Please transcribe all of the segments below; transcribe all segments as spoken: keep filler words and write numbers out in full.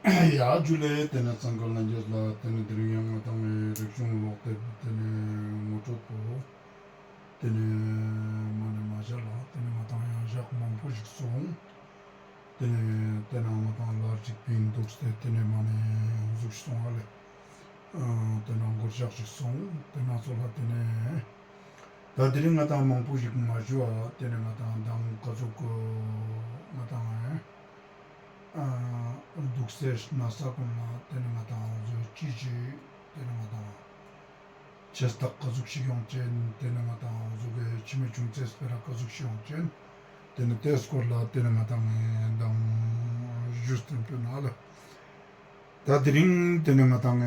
ཡ་ཇུ་ལེ། ཏེ་ནེ་ཚང་ཀ་ལྷན་རྒྱས་ལ་ཏེ་ནེ་དེ་རིང་ཡང་ང་དང་ངི་རིག་གཞུང་ཀློག་དེབ་ཏེ་ནེ་ངོ་སྤྲོད་པོ་ཏེ་ནེ་མ་ནེ་མ་ཞག་ལ་ཏེ་ནེ་ང་དང་ཡང་ཞག་མང་པོ་ཞིག་སོང་། ཏེ་ནེ་ཏེ་ནེ་ང་དང་ལ་ཅིག་པིན་འདུག་སྟེ་ཏེ་ནེ་མ་ནེ་ཟུག་སོང་ཨ་ལེ། ཨ་ཏེ་ནེ་འགོར་ཞག་ཞིག་སོང་། ཏེ་ནེ་ཚོ་ལ་ཏེ་ནེ་ད་དེ་རིང་ང་དང་མང་པོ་ཞིག་མ་ཞུ་བ་ཏེ་ནེ་ང་དང་མདང་ཀ་ཟུག་ང་དང་ཨ་འདུག་སེ་ན་ས་གུན་ལ་ཏེ་ནེ་ང་དང་ཟོ་ཅི་ཅི་ཏེ་ནེ་ང་དང་ཆེ་སྟག་ཀ་ཟུག་ཞིག་ཡོང་ཅན། ཏེ་ནེ་ང་དང་ཟོ་གི་ཕྱི་མི་ཆུང་ཙེ་སྤེ་ར་ཀ་ཟུག་ཞིག་ཡོང་ཅན། ཏེ་ནེ་ཏེ་སྐོར་ལ་ཏེ་ནེ་ང་དང་མདང་ཞུས་ཏེ་ཕེ་ན་ལེ། ད་དེ་རིང་ཏེ་ནེ་ང་དང་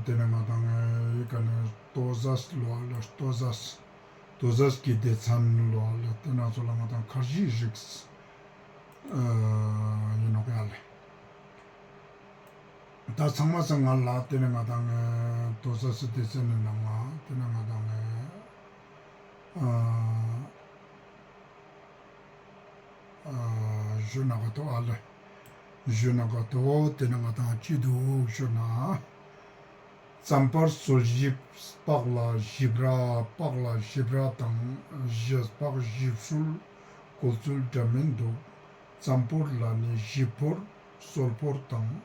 ཏེ་ནེ་ང་དང་ཡི་ཀ་ནེ་ལྟོ་ཟས་ལོ་ལ་ལྟོ་ཟས་ལྟོ་ཟས་ཀྱི་སྡེ་ཚན་ལོ་ལ་ཏེ་ནེ་ཚོ་ལ་ང་དང་ཁར་ཇི་རིགས་ཨ་ཡིན་ནོག་ཡ་ལེ། ད་ཚང་མ་སང་ང་ལ་ཏེ་ནེ་ང་དང་ལྟོ་ཟས་སི་སྡེ་ཚན་ནི་ནང་ང་ཏེ་ནེ་ང་དང་ཨ་ཨ་ཞུ་ན་ག་ཏོ་ཨ་ལེ། ཞུ་ན་ག་ཏོ་ཏེ་ནེ་ང་དང་ཅི་འདུག་ཞུ་ན། རྩམ་པར་གསོལ་ཞིབ་སྤགས་ལ་ཞིབ་ར། སྤགས་ལ་ཞིབ་ར་དང་། ཞིབ་སྤགས་ཞིབ་སྲུལ་བཀོལ་ཚུལ་འདྲ་མིན་འདུག་རྩམ་ཕོར་ལ་ནི་ཞིབ་ཕོར་སོལ་ཕོར་དང་།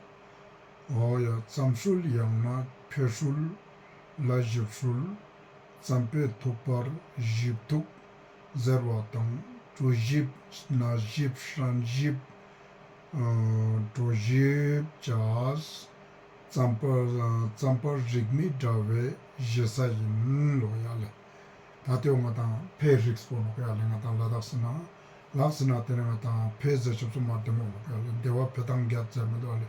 འོ་ཡ་རྩམ་སྲུལ་ཡང་ན་ཕེ་སྲུལ་ལ་ཞིབ་སྲུལ། རྩམ་པའི་ཐུག་པར་ཞིབ་ཐུག་ཟེར་བ་དང་། གྲོ་ཞིབ་སྣ་ཞིབ་ཧྲན་ཞིབ་ཨ་གྲོ་ཞིབ་བཅས་རྩམ་པར་རྩམ་པར་རིགས་མི་འདྲ་བའི་ཞེ་ས་ཡིན་ལོ་ཡ་ལེ། ད་ལྟོ་ང་དང་ཕེ་རིགས་པོ་ནོག་ཡ་ལེ། ང་དང་ལ་དྭགས་སི་ནང་ལ་དྭགས་སི་ནང་ཏེ་ནེ་ང་དང་ཕེ་ཟེར་ཆོབ་སུ་མ་དེ་མོ་ནོག་ཡ་ལེ། དེ་བ་ཕེ་དང་རྒྱ་ཟེར་མི་འདུག་ཨ་ལེ།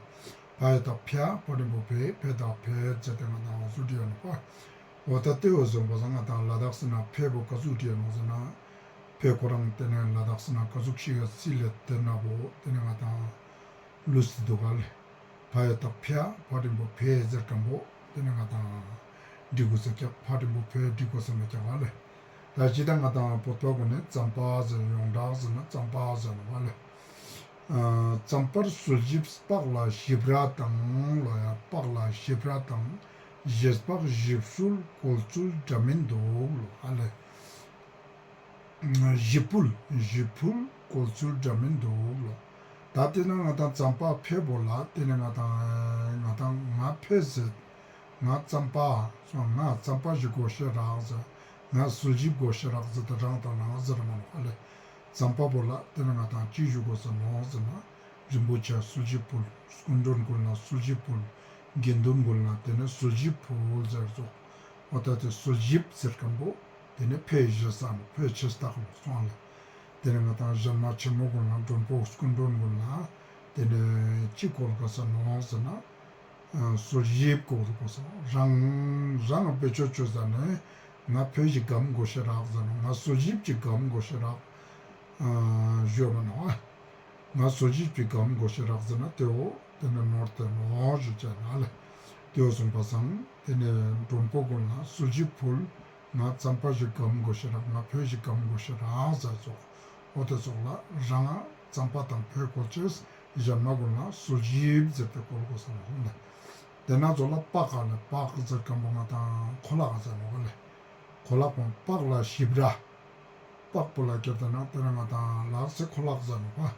ཕ་ཡ་བཏགས་ཕྱ་ཕ་འགྲེང་བུ་ཕེ་ཕེ་བཏགས་ཕེ་ཟེར་ཏེ་ང་དང་འོ་ཟུག་བྲིས་ཡོད་ནོག་པ། འོ་ད་ལྟོ་བཟུམ་པ་སང་ང་དང་ལ་དྭགས་སི་ནང་ཕེ་བོ་ཀ་ཟུག་བྲིས་ཡོད་ནོག་ཟེར་ན། ཕེ་ཁོ་རང་ཏེ་ནེ་ལ་དྭགས་སི་ནང་ཀ་ཟུག་ཞིག་གི་སི་ལེ་ཏེ་ན་བོ་ཏེ་ནེ་ང་དང་ལུས་སི་འདུག་ག་ལེ། ཕ་ཡ་བཏགས་ཕྱ་ཕ་འགྲེང་བུ་ཕེ་ཟེར་ཁན་བོ་ཏེ་ནེ་ང་དང་འབྲི་གོས་ས་ཀྱག་ཕ་འགྲེང་བུ་ཕེ་འབྲི་གོས་ས་མེད་ཀྱག་ག་ལེ། ད་ཅི་ད་ང་དང་བོད་པ་གུན་ནི་རྩམ་པ་ཟེར་ཡོངས་གྲགས་ཟེར་ན་རྩམ་པ་ཟེར་ནོག་ག་ལེ། ཨ་རྩམ་པར་གསོལ་ཞིབ་སྤགས་ལ་ཞིབ་ར་དང་ལོ་ཡ། སྤགས་ལ་ཞིབ་ར་དང་། ཞིབ་སྤགས་ཞིབ་སྲུལ་བཀོལ་ཚུལ་འདྲ་མིན་འདུག་ལོ་ཨ་ལེ། ཞིབ་ཕུལ་ཞིབ་ཕུལ་བཀོལ་ཚུལ་འདྲ་མིན་འདུག་ལོ། ད་ཏེ་ནེ་ང་དང་རྩམ་པ་ཕེ་བོ་ལ་ཏེ་ནེ་ང་དང་ང་དང་ང་ཕེ་ཟེར། ང་རྩམ་པ་སོང་། ང་རྩམ་པ་ཞིག་དགོས་ཤེས་རག་ཟེར། ང་གསོལ་ཞིབ་དགོས་ཤེས་རག་ཟེར་ཏེ་རང་དང་རང་ཟེར་མ་ནོག་ཨ་ལེ། རྩམ་པ་བོ་ལ་ཏེ་ནེ་ང་དང་ཅི་ཞུ་གོས་ས་ནོག་ཟེར་ན། རིན་པོ་ཆེ་གསོལ་ཞིབ་ཕུལ། སྐུ་མགྲོན་གུན་ལ་གསོལ་ཞིབ་ཕུལ། དགེ་འདུན་གུན་ལ་ཏེ་ནེ་གསོལ་ཞིབ་ཕུལ་ཟེར་ཙོགས། འོ་ད་ཏེ་གསོལ་ཞིབ་ཟེར་ཁན་བོ་ཏེ་ནེ་ཕེ་ཞེ་ས་ནོག་ཕེ་ཆེ་སྟགས་ལོ་སོང་ལེ། ཏེ་ནེ་ང་དང་ཞན་མ་ཆེན་མོ་གུན་ལ་མགྲོན་པོ་སྐུ་མགྲོན་གུན་ལ་ཏེ་ནེ་ཅི་བཀོལ་གོས་ས་ནོག་ཟེར་ན། ཨ་གསོལ་ཞིབ་བཀོལ་གོས་ས། རང་རང་བེད་སྤྱོད་ཅོ་ཟ་ནེ་ང་ཕེ་ཞིག་སྒམ་དགོས་ཤེས་རག་ཟེར་ན། ང་གསོལ་ཞིབ་ཅིག་སྒམ་དགོས་ཤེས་རག་ཨ་ཞུ་མ་ནོག་ཨ། ང་གསོལ་ཞིབ་ཅིག་སྒམ་དགོས་ཤེས་རག་ཟེར་ན་ཏེ་བོ་ཏེ་ནེ་ནོར་ཏེ་ནོག་ཞུ་ཅེས་ན་ལེ། ཏེ་བོ་སོང་པ་སང་ཏེ་ནེ་མགྲོན་པོ་གུན་ལ་གསོལ་ཞིབ་ཕུལ། ང་རྩམ་པ་ཞིག་སྒམ་དགོས་ཤེས་རག་ང་ཕེ་ཞིག་སྒམ་དགོས་ཤེས་རག་ཟེར་ཙོགས། འོ་ཏེ་ཙོགས་ལ་རང་རྩམ་པ་དང་ཕེ་བཀོལ་ཅེས། ཞན་མ་གུན་ལ་གསོལ་ཞིབ་ཟེར་ཏེ་བཀོལ་གོས་ས་ནོག་ལེ། ཏེ་ནེ་ཙོགས་ལ་སྤགས་ལ་སྤགས་ཟེར་ཁན་བོ་ང་དང་ཁོ་ལག་ཟེར་ནོག་ལེ། ཁོ་ལག་པོ་སྤགས་ལ་ཞིབ་ར། སྤགས་པོ་ལ་ཁྱེར་ཏེ་ན་ཏེ་ནེ་ང་དང་ལ་དྭགས་སི་ཁོ་ལག་ཟེར་ནོག་པ།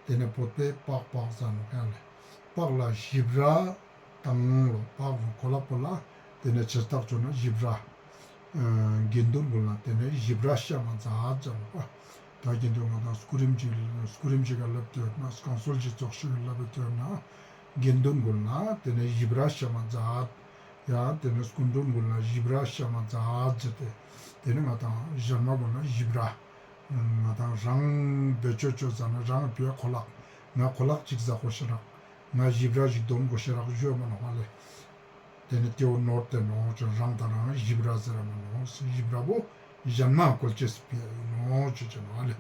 ཏེ་ནེ་བོད་པའི་སྤགས་སྤགས་ཟེར་ནོག་ཡ་ལེ། སྤགས་ལ་ཞིབ་ར་དང་ལོ། སྤགས་པོ་ཁོ་ལག་པོ་ལ་ཏེ་ནེ་ཆེ་སྟགས་ཅོ་ན་ཞིབ་ར། ཨ་དགེ་འདུན་གུན་ལ་ཏེ་ནེ་ཞིབ་ར་ཤ་མ་ཛད་ཟེར་ནོག་པ། ད་དགེ་འདུན་ང་དང་སྐུ་རིམ་ཅིག་སྐུ་རིམ་ཅིག་ག་ལབ་ཏེ་ཡོད་ན་བསྐང་གསོལ་ཅིག་ཙོགས་ཤིག་ག་ལབ་ཏེ་ཡོད་ན་དགེ་འདུན་གུན་ལ་ཏེ་ནེ་ཞིབ་ར་ཤ་མ་ཛད། ཡང་ཏེ་ནེ་སྐུ་མགྲོན་གུན་ལ་ཞིབ་ར་ཤ་མ་ཛད་ཟེར་ཏེ། ཏེ་ནེ་ང་དང་ཞན་མ་གུན་ལ་ཞིབ་ར། ང་དང་རང་བེད་སྤྱོད་ཅོ་ཟ་ན་རང་ཕེ་ཁོ་ལག་ང་ཁོ་ལག་ཅིག་ཟ་གོས་ཤེས་རག་ང་ཞིབ་ར་ཞིག་དོན་གོས་ཤེས་རག་ཞུ་མ་ནོག་ལེ། ཏེ་ནེ་ཏེ་བོ་ནོར་ཏེ་ནོག་ཅེས། རང་དང་རང་ཞིབ་ར་ཟེར་མ་ནོག་ཞིབ་ར་བོ་ཞན་མ་བཀོལ་ཅེས་སི་ཕིའ་ནོག་ཅེས་ཅེས་ནོག་ལེ།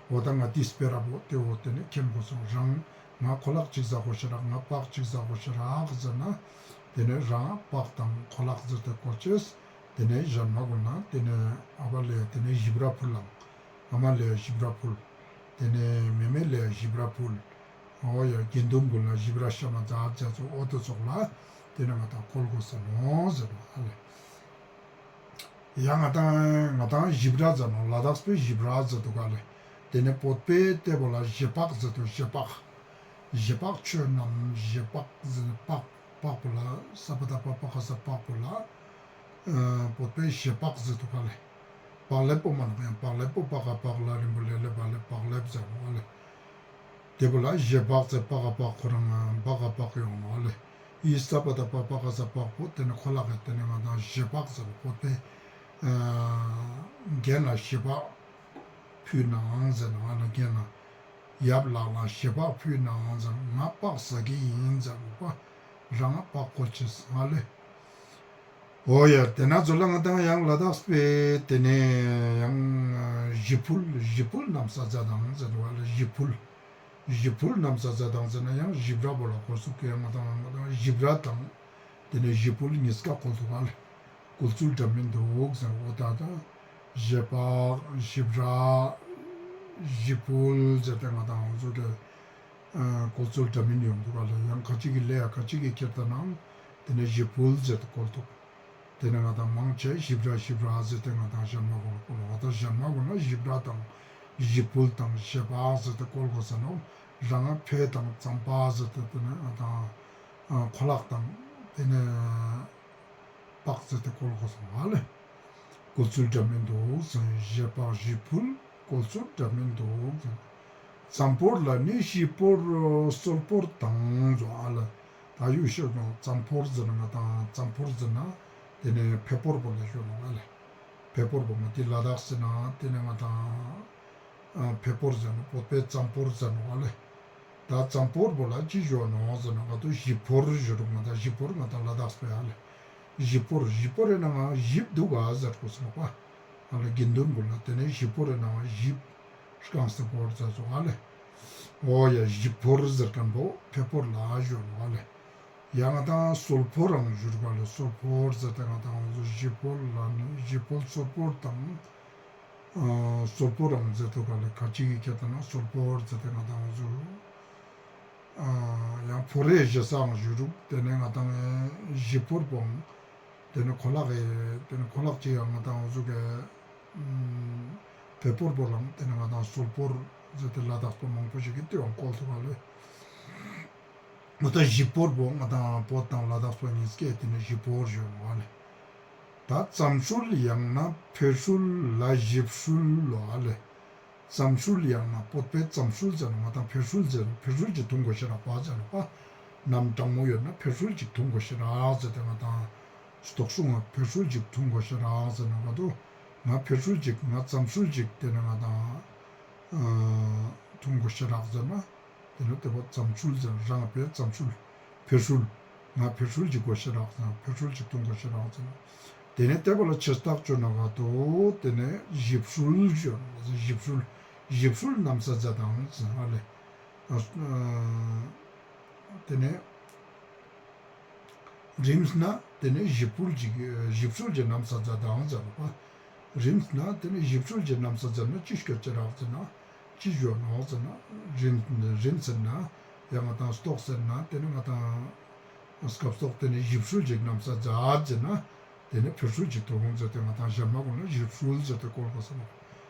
འོ་ད་ང་ཏི་སྤེ་ར་བོ་ཏེ་བོ་ཏེ་ནེ་མཁྱེན་གོས་སོང་། རང་ང་ཁོ་ལག་ཅིག་ཟ་གོས་ཤེས་རག་ང་སྤགས་ཅིག་ཟ་གོས་ཤེས་རག་ཟེར་ན། ཏེ་ནེ་རང་སྤགས་དང་ཁོ་ལག་ཟེར་ཏེ་བཀོལ་ཅེས། ཏེ་ནེ་ཞན་མ་གུན་ན་ཏེ་ནེ་ཨ་བ་ལེ་ཏེ་ནེ་ཞིབ་ར་ཕུལ་ལང་། ཨ་མ་ལེ་ཞིབ་ར་ཕུལ། ཏེ་ནེ་མེ་མེ་ལེ་ཞིབ་ར་ཕུལ། འོ་ཡ་དགེ་འདུན་ཀུན་ལ་ཞིབ་ར་ཤ་མ་ཛད་ཅེས་སོ་འོ་ཏེ་ཙོགས་ལ་ཏེ་ནེ་ང་དང་བཀོལ་གོས་ས་ནོག་ཟེར་ནོག་ཨ་ལེ། ཡང་ང་དང་ང་དང་ཞིབ་ར་ཟེར་ནོག་ལ་དྭགས་པའི་ཞིབ་ར་ཟེར་དུག་ག་ལེ། ཏེ་ནེ་བོད་པའི་ཏེ་བོ་ལ་ཞེས་པག་ཟེར་དུག་ཞེས་པག་ཞེས་པག་ཆོས་རྣམས་ཞེས་པག་ཟེར་པག་པག་པོ་ལ་ས་པ་ད་པ་པ་ག་ས་པག་པོ་ལ་ཨ་བོད་པའི་ཞེས་པག་ཟེར་དུག་ག་ལེ། པག་ལེབ་པོ་མ་ནོག་ཡང་པག་ལེབ་པོ་པ་ག་པག་ལ་རིང་པོ་ལེ་ལེ་པག་ལེབ་པག་ལེབ་ཟེར་ནོག་ཨ་ལེ། ཏེ་བོ་ལ་ཞེས་པག་ཟེར་པ་ག་པག་ཁོ་རང་པ་ག་པག་ཡོང་ནོག་ཨ་ལེ། ཡི་ས་པ་ད་པ་པ་ག་ས་པག་པོ་ཏེ་ནེ་ཁོ་ལ་ག་ཏེ་ནེ་ང་དང་ཞེས་པག་ཟེར་བོ་ཏེ་ཨ་རྒན་ལ་ཞེས་པག་ཕུལ་ནའང་ཟེར་ནོག་ཨ་ལེ། རྒན་ལ་ཡབ་ལགས་ལ་ཞེས་པག་ཕུལ་ནའང་ཟེར་ང་པག་ཟ་གི་ཡིན་ཟེར་བོ་པ་རང་ང་པག་བཀོལ་ཅེས་ཨ་ལེ། འོ་ཡ་ཏེ་ན་ཚོ་ལ་ང་དང་ཡང་ལ་དྭགས་པའི་ཏེ་ནེ་ཡང་ཞིབ་ཕུལ་ཞིབ་ཕུལ་ནམ་ས་ཛད་དང་ཟེར་བ་ལ་ཞིབ་ཕུལ་ཞིབ་ཕུལ་ནམ་ས་ཛད་དང་ཟེར་ན་ཡང་ཞིབ་ར་བོ་ལ་བཀོལ་ཚུགས་ཀྱི་ཡང་ང་དང་ང་དང་ཞིབ་ར་དང་ཏེ་ནེ་ཞིབ་ཕུལ་ཉིས་ཀ་བཀོལ་ཚུགས་ཨ་ལེ། བཀོལ་ཚུལ་འདྲ་མིན་དུག་ཟེར་འོ་ད་ད་ཞེས་པག་ཞིབ་ར་ཞིབ་ཕུལ་ཟེར་ཏེ་ང་དང་འོ་ཚོ་གི་ཨ་བཀོལ་ཚུལ་འདྲ་མིན་ཡོང་དུག་ག་ལེ། ཡང་ཁ་ཅིག་གི་ལེ་ཡ་ཁ་ཅིག་གི་ཁྱེར་ཏེ་ནང་ཏེ་ནེ་ཞིབ་ཕུལ་ཟེར་ཏེ་བཀོལ་དུག་ཏེ་ནེ་ང་དང་མང་ཆེ་ཞིབ་ར་ཞིབ་ར་ཟེར་ཏེ་ང་དང་ཞན་མ་གུན་ལ་བཀོལ་བ་ད་ཞན་མ་གུན་ལ་ཞིབ་ར་དང་ཞིབ་ཕུལ་དང་ཞེས་པག་ཟེར་ཏེ་བཀོལ་གོས་ས་ནོག་རང་ང་ཕེ་དང་ཙམ་པ་ཟེར་ཏེ་ཏེ་ནེ་ང་དང་ཨ་ཁོ་ལག་དང་ཏེ་ནེ་པག་ཟེར་ཏེ་བཀོལ་གོས་ས་ནོག་ཨ་ལེ། བཀོལ་ཚུལ་འདྲ་མིན་དུག་ཟེར་ཞེས་པག་ཞིབ་ཕུལ་བཀོལ་ཚུལ་འདྲ་མིན་དུག་ཟེར། ཙམ་ཕོར་ལ་ནི་ཞིབ་ཕོར་སོལ་ཕོར་དང་ཟེར་ཨ་ལེ། ད་ཡུལ་ཤོད་ནོག་ཙམ་ཕོར་ཟེར་ན་ང་དང་ཙམ་ཕོར་ཟེར་ན་ཏེ་ནེ་ཕེ་ཕོར་བོ་ལ་ཤོད་ནོག་ཨ་ལེ། ཕེ་ཕོར་བོ་མ་ཏེ་ལ་དྭགས་ཟེར་ན་ཏེ་ནེ་ང་དང་ཨ་ཕེ་ཕོར་ཟེར་ནོག་བོད་པའི་ཙམ་ཕོར་ཟེར་ནོག་ཨ་ལེ། ད་ཙམ་ཕོར་བོ་ལ་ཅི་ཞུ་ནོག་ཟེར་ན་ང་དང་ཞིབ་ཕོར་ཞུ་རུག་ང་དང་ཞིབ་ཕོར་ང་དང་ལ་དྭགས་པའི་ཨ་ལེ། ཞིབ་ཕོར་ཞིབ་ཕོར་རེ་ན་ང་ཞིབ་དུག་ག་ཟེར་གོས་ས་ནོག་པ། ཨ་ལེ་དགེ་འདུན་ཀུན་ལ་ཏེ་ནེ་ཞིབ་ཕོར་རེ་ན་ང་ཞིབ་རྐང་སྟེ་ཕོར་ཟེར་སོང་ཨ་ལེ། འོ་ཡ་ཞིབ་ཕོར་ཟེར་ཁན་བོ་ཕེ་ཕོར་ལ་ཞུ་ནོག་ཨ་ལེ། ཡང་ང་དང་སོལ་ཕོར་རང་ཞུ་རུག་ཨ་ལེ། སོལ་ཕོར་ཟེར་ཏེ་ང་དང་འོ་ཟུག་ཞིབ་ཕོར་ལ་ནི་ཞིབ་ཕོར་སོལ་ཕོར་དང་ཨ་སོལ་ཕོར་རང་ཟེར་དུག་ག་ལེ། ཁ་ཅིག་གི་ཁྱེར་ཏེ་ན་སོལ་ཕོར་ཟེར་ཏེ་ང་དང་འོ་ཟུག་ཨ་ཡང་ཕོར་རེ་ཞེ་སའང་ཞུ་རུག་ཏེ་ནེ་ང་དང་ཞིབ་ཕོར་བོའང་ཏེ་ནེ་ཁོ་ལག་གི་ཏེ་ནེ་ཁོ་ལག་ཅིག་ཡང་ང་དང་འོ་ཟུག་གི་ཕེ་ཕོར་བོ་ལའང་ཏེ་ནེ་ང་དང་སོལ་ཕོར་ཟེར་ཏེ་ལ་དྭགས་པ་མང་པོ་ཞིག་གི་ཏེའང་བཀོལ་དུག་ག་ལེ། འོ་ད་ཞིབ་ཕོར་བོ་ང་དང་བོད་དང་ལ་དྭགས་པ་ཉིས་ཀའི་ཏེ་ནེ་ཞིབ་ཕོར་ཞུ་ནོག་ཨ་ལེ། ད་ཙམ་ཧྲུལ་ཡང་ན་ཕེ་ཧྲུལ་ལ་ཞིབ་ཧྲུལ་ལོ་ཨ་ལེ། ཙམ་ཧྲུལ་ཡང་ན་བོད་པའི་ཙམ་ཧྲུལ་ཟེར་ན་ང་དང་ཕེ་ཧྲུལ་ཟེར་ཕེ་ཧྲུལ་ཅིག་འཐུང་གོས་ཤེས་རག་པ་ཟེར་ནོག་པ། ནམ་གྲང་མོ་ཡོད་ན་ཕེ་ཧྲུལ་ཅིག་འཐུང་གོས་ཤེས་རག་ཟེར་ཏེ་ང་དང་སྟོག་སྲུང་ང་ཕེ་ཧྲུལ་ཅིག་འཐུང་གོས་ཤེས་རག་ཟེར་ན་ང་དོ་ང་ཕེ་ཧྲུལ་ཅིག་ང་ཙམ་ཧྲུལ་ཅིག་ཏེ་ནེ་ང་དང་ཨ་འཐུང་གོས་ཤེས་རག་ཟེར་ན། ཏེ་ནེ་ཏེ་བོ་ཙམ་ཧྲུལ་ཟེར་རང་ཕེ་ཙམ་ཧྲུལ། ཕེ་ཧྲུལ། ང་ཕེ་ཧྲུལ་ཅིག་གོས་ཤེས་རག་ཟེར་ན་ཕེ་ཧྲུལ་ཅིག་འཐུང་གོས་ཤེས་རག་ཟེར་ན། ཏེ་ནེ་ཏེ་བོ་ལ་ཆེ་རྟགས་ཅོ་ན་ག་དོ་ཏེ་ནེ་ཞིབ་ཧྲུལ་ཞུ་ཞིབ་ཧྲུལ་ཞིབ་ཧྲུལ་ནམ་ས་ཛད་དང་ཟེར་ཨ་ལེ། ཨ་ཏེ་ནེ་རིམས་ན་ཏེ་ནེ་ཞིབ་ཕུལ་ཅིག་ཞིབ་ཧྲུལ་ཅིག་ནམ་ས་ཛད་དང་ཟེར་བ། རིམས་ན་ཏེ་ནེ་ཞིབ་ཧྲུལ་ཅིག་ནམ་ས་ཛད་ན་ཅི་སྐྱོད་ཅེས་རག་ཟེར་ན་ཅི་ཞུ་ནོག་ཟེར་ན་རིམས་རིམས་ཟེར་ན་ཡང་ང་དང་ལྟོགས་ཟེར་ན་ཏེ་ནེ་ང་དང་སྐབས་ཐོག་ཏེ་ནེ་ཞིབ་ཧྲུལ་ཅིག་ནམ་ས་ཛད་ཟེར་ན་ཏེ་ནེ་ཕེ་ཧྲུལ་ཅིག་འཐུང་ཟེར་ཏེ་ང་དང་ཞན་མ་གུན་ལ་ཞིབ་ཧྲུལ་ཟེར་ཏེ་བཀོལ་གོས་ས་ནོག་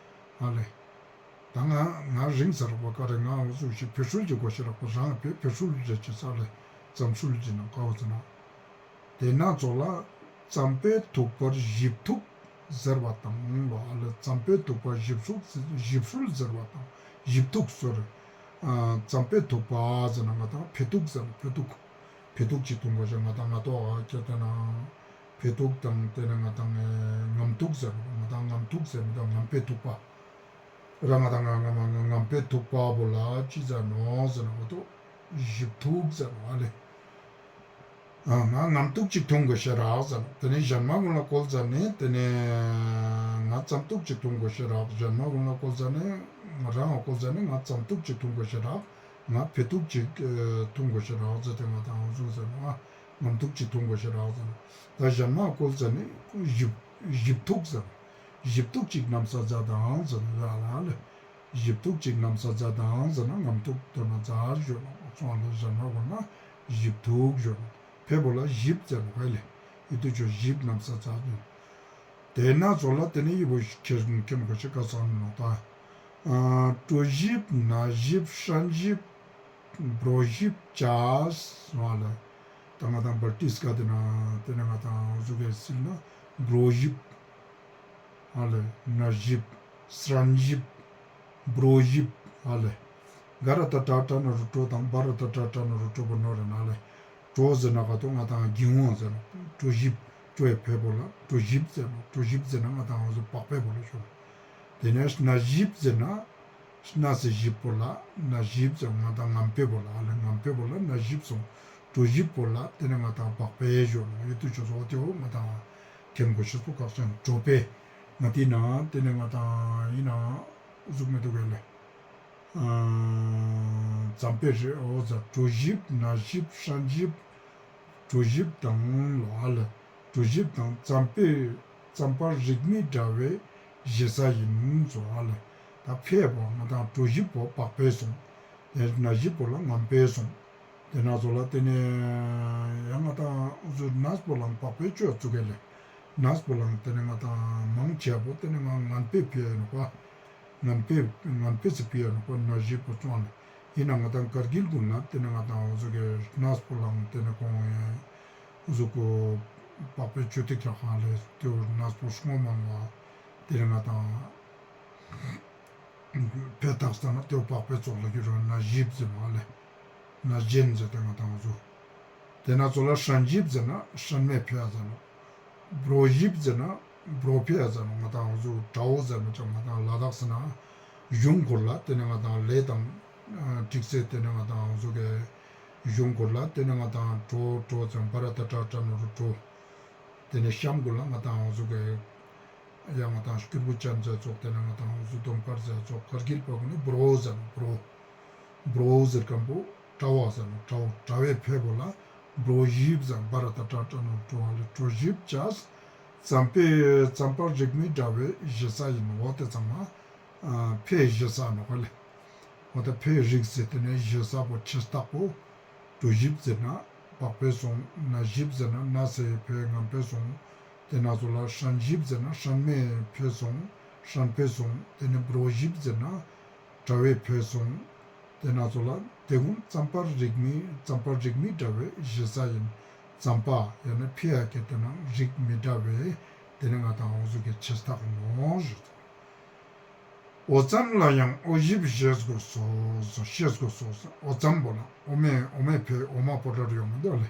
ཨ་ལེ། ད་ང་ང་རིང་ཟེར་བ་ཀ་རེ་ང་འུ་ཚུགས་ཤིག་ཕེ་ཧྲུལ་གྱི་གོ་ཤེས་རག་པ་རང་ཕེ་ཕེ་ཧྲུལ་རེ་ཅི་ས་ལེ་ཙམ་ཧྲུལ་གྱི་ནང་ཀ་བོ་ཚེ་ན། དེ་ན་ཚོགས་ལ་ཙམ་པའི་ཐུག་པར་ཞིབ་ཐུག་ཟེར་བ་དང་ལོ་ཨ་ལེ། ཙམ་པའི་ཐུག་པ་ཞིབ་ཧྲུལ་ཞིབ་ཧྲུལ་ཟེར་བ་དང་ཞིབ་ཐུག་ཟེར། ཙམ་པའི་ཐུག་པ་ཟེར་ན་ང་དང་ཕེ་ཐུག་ཟེར་ན་ཕེ་ཐུག་ཕེ་ཐུག་ཅིག་འཐུང་གོ་ཤེས་ང་དང་ང་ཏོ་ཨ་ཁྱེད་དེ་ན། ཕེ་ཐུག་དང་དེ་ནས་ང་དང་ངམ་ཐུག་ཟེར་ང་དང་ངམ་ཐུག་ཟེར་མི་དང་ངམ་པའི་ཐུག་པ། ར་ང་དང་ང་ང་ང་ངམ་པའི་ཐུག་པ་བོ་ལ་ཅི་ཟེར་ནོག་ཟེར་ན་ང་ཏོ་ཞིབ་ཐུག་ཟེར་ནོག་ཨ་ལེ། ཨ་ང་ངམ་ཐུག་ཅིག་འཐུང་གོ་ཤེས་རག་ཟེར་ནོག་དེ་ནས་ཞན་མ་གུན་ལ་བཀོལ་ཟ་ནེ་དེ་ནས་ང་ཙམ་ཐུག་ཅིག་འཐུང་གོ་ཤེས་རག་ཞན་མ་གུན་ལ་བཀོལ་ཟ་ནེ་ང་རང་ང་བཀོལ་ཟ་ནེ་ང་ཙམ་ཐུག་ཅིག་འཐུང་གོ་ཤེས་རག་ང་ཕེ་ཐུག་ཅིག་འཐུང་གོ་ཤེས་རག་ཟེར་ཏེ་ང་དང་འུ་ཟུག་ཟེར་ནོག་ཨ། ངམ་ཐུག་ཅིག་འཐུང་གོ་ཤེས་རག་ཟེར་ན། ད་ཞན་མ་བཀོལ་ཟ་ནེ་ཞིབ་ཞིབ་ཐུག་ཟེར་ན། ཞིབ་ཐུག་ཅིག་ནམ་ས་ཛད་དང་ཟེར་ན་ཡ་ལ་ལེ། ཞིབ་ཐུག་ཅིག་ནམ་ས་ཛད་དང་ཟེར་ན་ངམ་ཐུག་དོན་ན་ཛད་ཞུ་ནོག་སོང་ལ་ཟེར་ན་བོ་ན་ཞིབ་ཐུག་ཞོར་ཕེ་བོ་ལ་ཞིབ་ཟེར་ནོག་ལེ། ཡིད་དུ་ཆོས་ཞིབ་ནམ་ས་ཙ་ནི། དེ་ན་ཚོ་ལ་དེ་ནི་ཡི་བོ་ཁྱེར་ཁྱེར་གོ་ཆེ་ཀ་ཙང་ནོག་ད། ཨ་གྲོ་ཞིབ་ན་ཞིབ་ཧྲན་ཞིབ་བྲོ་ཞིབ་ཅ་སོང་ལ། ད་ང་དང་བལ་ཏིས་ཀ་དེ་ན་དེ་ནི་ང་དང་འོ་ཟུག་གི་སིལ་ན་བྲོ་ཞིབ་ཨ་ལེ། ན་ཞིབ་སྲན་ཞིབ་བྲོ་ཞིབ་ཨ་ལེ། ག་ར་ཏ་ཏྲ་ཏྲ་ན་རུ་ཏྲོ་དང་བ་ར་ཏ་ཏྲ་ཏྲ་ན་རུ་ཏྲོ་བོ་ནོ་རེ་ན་ལེ། ཏྲོ་ཟེར་ན་ག་ཏོ་ང་དང་གི་འོ་ཟེར་ནོག་ཏྲོ་ཞིབ། ཏྲོ་ཡི་ཕེ་བོ་ལ་ཏྲོ་ཞིབ་ཟེར་ནོག་ཏྲོ་ཞིབ་ཟེར་ན་ང་དང་འོ་ཟུག་པག་ཕེ་བོ་ལ་ཞོག་དེ་ནས་ན་ཞིབ་ཟེར་ན་ན་སེ་ཞིབ་པོ་ལ་ན་ཞིབ་ཟེར་ང་དང་ངམ་ཕེ་བོ་ལ་ཨ་ལེ། ངམ་ཕེ་བོ་ལ་ན་ཞིབ་སོང་། ཏྲོ་ཞིབ་པོ་ལ་དེ་ནས་ང་དང་པག་ཕེ་ཞོག་ནོག་ཡིད་དུ་ཆོས་སོགས་དེ་འོ་ང་དང་ཁྱེར་གོ་ཤེས་པོ་ཁག་ཅན་ཏྲོ་ཕེ། ང་དེ་ན་དེ་ནས་ང་དང་ཡིན་ན་འོ་ཟུག་མི་འདུག་ག་ལེ། ཙམ་པའི་རིགས་འོ་ཟ་གྲོ་ཞིབ་ན་ཞིབ་ཧྲན་ཞིབ་གྲོ་ཞིབ་དང་ལོ་ཨ་ལ་གྲོ་ཞིབ་དང་ཙམ་པའི་ཙམ་པ་རིགས་མི་འདྲ་བའི་ཞེ་ས་ཡིན་ཟོ་ཨ་ལ། ད་ཕེ་བོ་ང་དང་གྲོ་ཞིབ་པོ་པག་ཕེ་སོང་། དེ་ན་ཞིབ་པོ་ལ་ངམ་ཕེ་སོང་། དེ་ན་ཚོ་ལ་དེ་ནས་ཡང་ང་དང་འོ་ཟུག་ནས་པོ་ལའང་པག་ཕེ་ཅོ་ཙུག་ག་ལེ། ནས་པོ་ལའང་དེ་ནས་ང་དང་མང་ཆེ་བོ་དེ་ནས་ང་ངན་པེ་ཕི་ཡ་ནོག་པ། ངན་པེ་ངན་པེ་སི་ཕི་ཡ་ནོག་པ་ན་ཞིབ་པོ་ཅོ་ཨ་ལེ། ཡིན་ན་ང་དང་ཀར་གིལ་གུན་ན་དེ་ནས་ང་དང་འོ་ཟུག་གི་ནས་པོ་ལའང་དེ་ནས་ཁོང་འོ་ཟུག་གོ་པག་ཕེ་ཅོ་ཏེ་ཁྱག་ཧ་ལེ། དེ་བོ་ནས་པོ་སྔོ་མང་བ་དེ་ནས་ང་དང་ཕེ་ཐག་ས་ན་དེ་བོ་པག་ཕེ་ཙོགས་ལ་གྱུར་རོ་ན་ཞིབ་ཟེར་ནོག་ཨ་ལེ། ན་ཞེན་ཟེར་ཏེ་ང་དང་འོ་ཟུག་དེ་ན་ཚོ་ལ་ཧྲན་ཞིབ་ཟེར་ན་ཧྲན་མེ་ཕེ་ཡ་ཟེར་ནོག་བྲོ་ཞིབ་ཟེར་ན་བྲོ་ཕེ་ཡ་ཟེར་ནོག་ང་དང་འོ་ཟུག་གྲའོ་ཟེར་ན་ཅང་ང་དང་ལ་དྭགས་ཟེར་ན་གཞུང་སྐོར་ལ་དེ་ནས་ང་དང་ལེ་དང་ཀྲིག་སེ་དེ་ནས་ང་དང་འོ་ཟུག་གི་གཞུང་སྐོར་ལ་དེ་ནས་ང་དང་ཏྲོ་ཏྲོ་ཙམ་བ་ར་ཏ་ཏྲ་ཏྲ་ན་རུ་ཏྲོ། དེ་ནས་གཤམ་གུན་ལ་ང་དང་འོ་ཟུག་གི་ཡང་ང་དང་སྐྱུར་བུ་ཅན་ཟེར་ཙོགས་དེ་ནས་ང་དང་འོ་ཟུག་དོམ་དཀར་ཟེར་ཙོགས་ཀར་གིལ་པ་གུན་ནི་བྲོ་ཟེར་ནོག་བྲོ། བྲོ་ཟེར་ཁན་པོ་གྲའོ་ཟེར་ནོག་གྲའོ་གྲའོའི་ཕེ་བོ་ལ་བྲོ་ཞིབ་ཟེར་བ་ར་ཏ་ཏྲ་ཏྲ་ན་རུ་ཏྲོ་ཨ་ལེ། བྲོ་ཞིབ་ཅ་ཙམ་པའི་ཙམ་པ་རིགས་མི་འདྲ་བའི་ཞེ་ས་ཡིན་ནོག་འོ་དེ་ཚང་མ་ཕེ་ཞེ་ས་ནོག་ཨ་ལེ། འོ་ད་ཕེ་རིགས་ཟེར་དེ་ནས་ཞེ་ས་པོ་ཆེ་སྟག་པོ། གྲོ་ཞིབ་ཟེར་ན་པག་ཕེ་སོང་། ན་ཞིབ་ཟེར་ན་ན་སེ་ཕེ་ངན་པེ་སོང་། དེ་ན་ཚོ་ལ་ཧྲན་ཞིབ་ཟེར་ན་ཧྲན་མེ་ཕེ་སོང་། ཧྲན་པེ་སོང་། དེ་ནས་བྲོ་ཞིབ་ཟེར་ན་གྲའོའི་ཕེ་སོང་། དེ་ན་ཚོ་ལ་དེ་གུན་ཙམ་པ་རིགས་མི་ཙམ་པ་རིགས་མི་འདྲ་བའི་ཞེ་ས་ཡིན། ཙམ་པ་ཡང་ན་ཕེ་ཡ་གི་དེ་ན་རིགས་མི་འདྲ་བའི་དེ་ནས་ང་དང་འོ་ཟུག་གི་ཆེ་སྟག་ནོག་ཞུ། འོ་ཙམ་ལ་ཡང་འོ་ཞིབ་ཤེས་དགོས་སོ། ཤེས་དགོས་སོ། འོ་ཙམ་པོ་ལ་འོ་མའི་འོ་མའི་ཕེ་འོ་མ་པོ་ཏྲར་ཡོང་མི་འདུག་ལེ།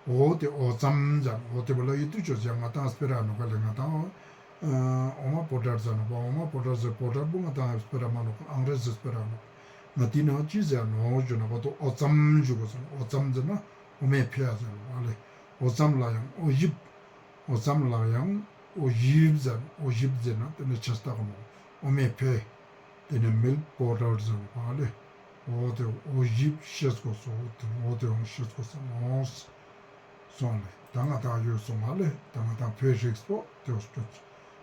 འོ་དེ་འོ་ཙམ་ཟེར་འོ་དེ་བོ་ལ་ཡིད་དུ་ཆོས་ཡང་ང་དང་སྤེ་ར་ནོག་ལེ། ང་དང་འོ་མ་པོ་ཏྲར་ཟེར་ནོག་པ། འོ་མ་པོ་ཏྲར་ཟེར་པོ་ཏྲར་པོ་ང་དང་སྤེ་ར་མ་ནོག་ཨང་རེ་ཟི་སྤེ་ར་ནོག་ང་དེ་ན་ཅི་ཟེར་ནོག་ཞུ་ན་པ་དོ་འོ་ཙམ་ཞུ་དགོས་སོ། འོ་ཙམ་ཟེར་ན་འོ་མའི་ཕེ་ཡ་ཟེར་ནོག་ལེ། འོ་ཙམ་ལ་ཡང་འོ་ཞིབ། འོ་ཙམ་ལ་ཡང་འོ་ཞིབ་ཟེར། འོ་ཞིབ་ཟེར་ན་དེ་ནི་ཆེ་སྟག་མོ། འོ་མའི་ཕེ། དེ་ནི་མིལཀ་པོ་ཏར་ཟེར་བ་ལེ། འོ་དེ་འོ་ཞིབ་ཤེས་དགོས་སོ། འོ་དེ་འོ་དེ་འོ་ཤེས་དགོས་སོ་མོ། སོང་ལེ། ད་ང་དང་ཡོད་སོང་ང་ལེ། ད་ང་དང་ཕེ་རིགས་པོ་དེ་འོ་སྐྱོད།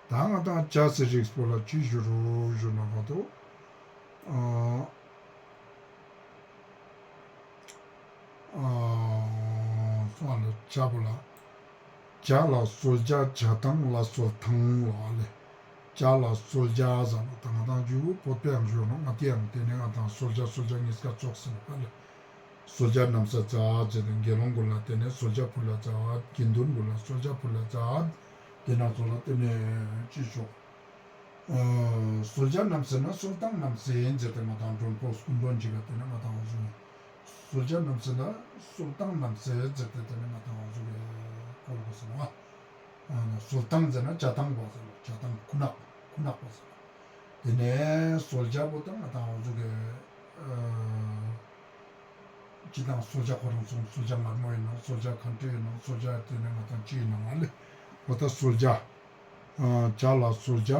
ད་ང་དང་ཅ་སི་རིགས་པོ་ལ་ཅི་ཞུ་རུ་ཞུ་ན་ག་དོ། ཨ། ཨ། སོང་ལེ། ཅ་པོ་ལ། ཅ་ལ་གསོལ་ཇ། ཇ་དང་ལ་གསོལ་ཐང་ལ་ལེ། ཅ་ལ་གསོལ་ཇ་ཟེར་ནོག་ད་ང་དང་ཇུ་བོད་པའང་ཞུ་ནོག་ང་དེའང་དེ་ནས་ང་དང་གསོལ་ཇ་གསོལ་ཇ་ཉིས་ཀ་ཙོགས་ཟེར་ནོག་ལེ། གསོལ་ཇ་ནམ་ས་ཛད་ཟེར་ཏེ་དགེ་སློང་གུན་ལ་དེ་ནས་གསོལ་ཇ་ཕུལ་ལ་ཛད། དགེ་འདུན་གུན་ལ་གསོལ་ཇ་ཕུལ་ལ་ཛད། དེ་ན་ཚོ་ལ་དེ་ནས་ཅི་ཞོག་གསོལ་ཇ་ནམ་ཟེར་ན་གསོལ་ཐང་ནམ་ཟེར་ཟེར་ཏེ་ང་དང་མགྲོན་པོ་སྐུ་མགྲོན་ཅིག་ག་དེ་ནས་ང་དང་འོ་ཟུག་གསོལ་ཇ་ནམ་ཟེར་ན་གསོལ་ཐང་ནམ་ཟེར་ཟེར་ཏེ་དེ་ནས་ང་དང་འོ་ཟུག་གི་སྐོར་གོ་སོང་བ། གསོལ་ཐང་ཟེར་ན་ཇ་ཐང་པོ་ཟེར་ནོག་ཇ་ཐང་ཁུ་ནག་ཁུ་ནག་པོ་ཟེར་ནོག་དེ་ནས་གསོལ་ཇ་པོ་དང་ང་དང་འོ་ཟུག་གི་ཅི་དང་གསོལ་ཇ་ཁོ་རང་སོང་། གསོལ་ཇ་མངར་མོ་ཡིན་ནོག་གསོལ་ཇ་ཁ་འབྲས་ཡིན་ནོག་གསོལ་ཇ་དེ་ནས་ང་དང་ཅི་ཡིན་ནོག་ལེ། འོ་ད་གསོལ་ཇ། ཨ། ཇ་ལ་གསོལ་ཇ།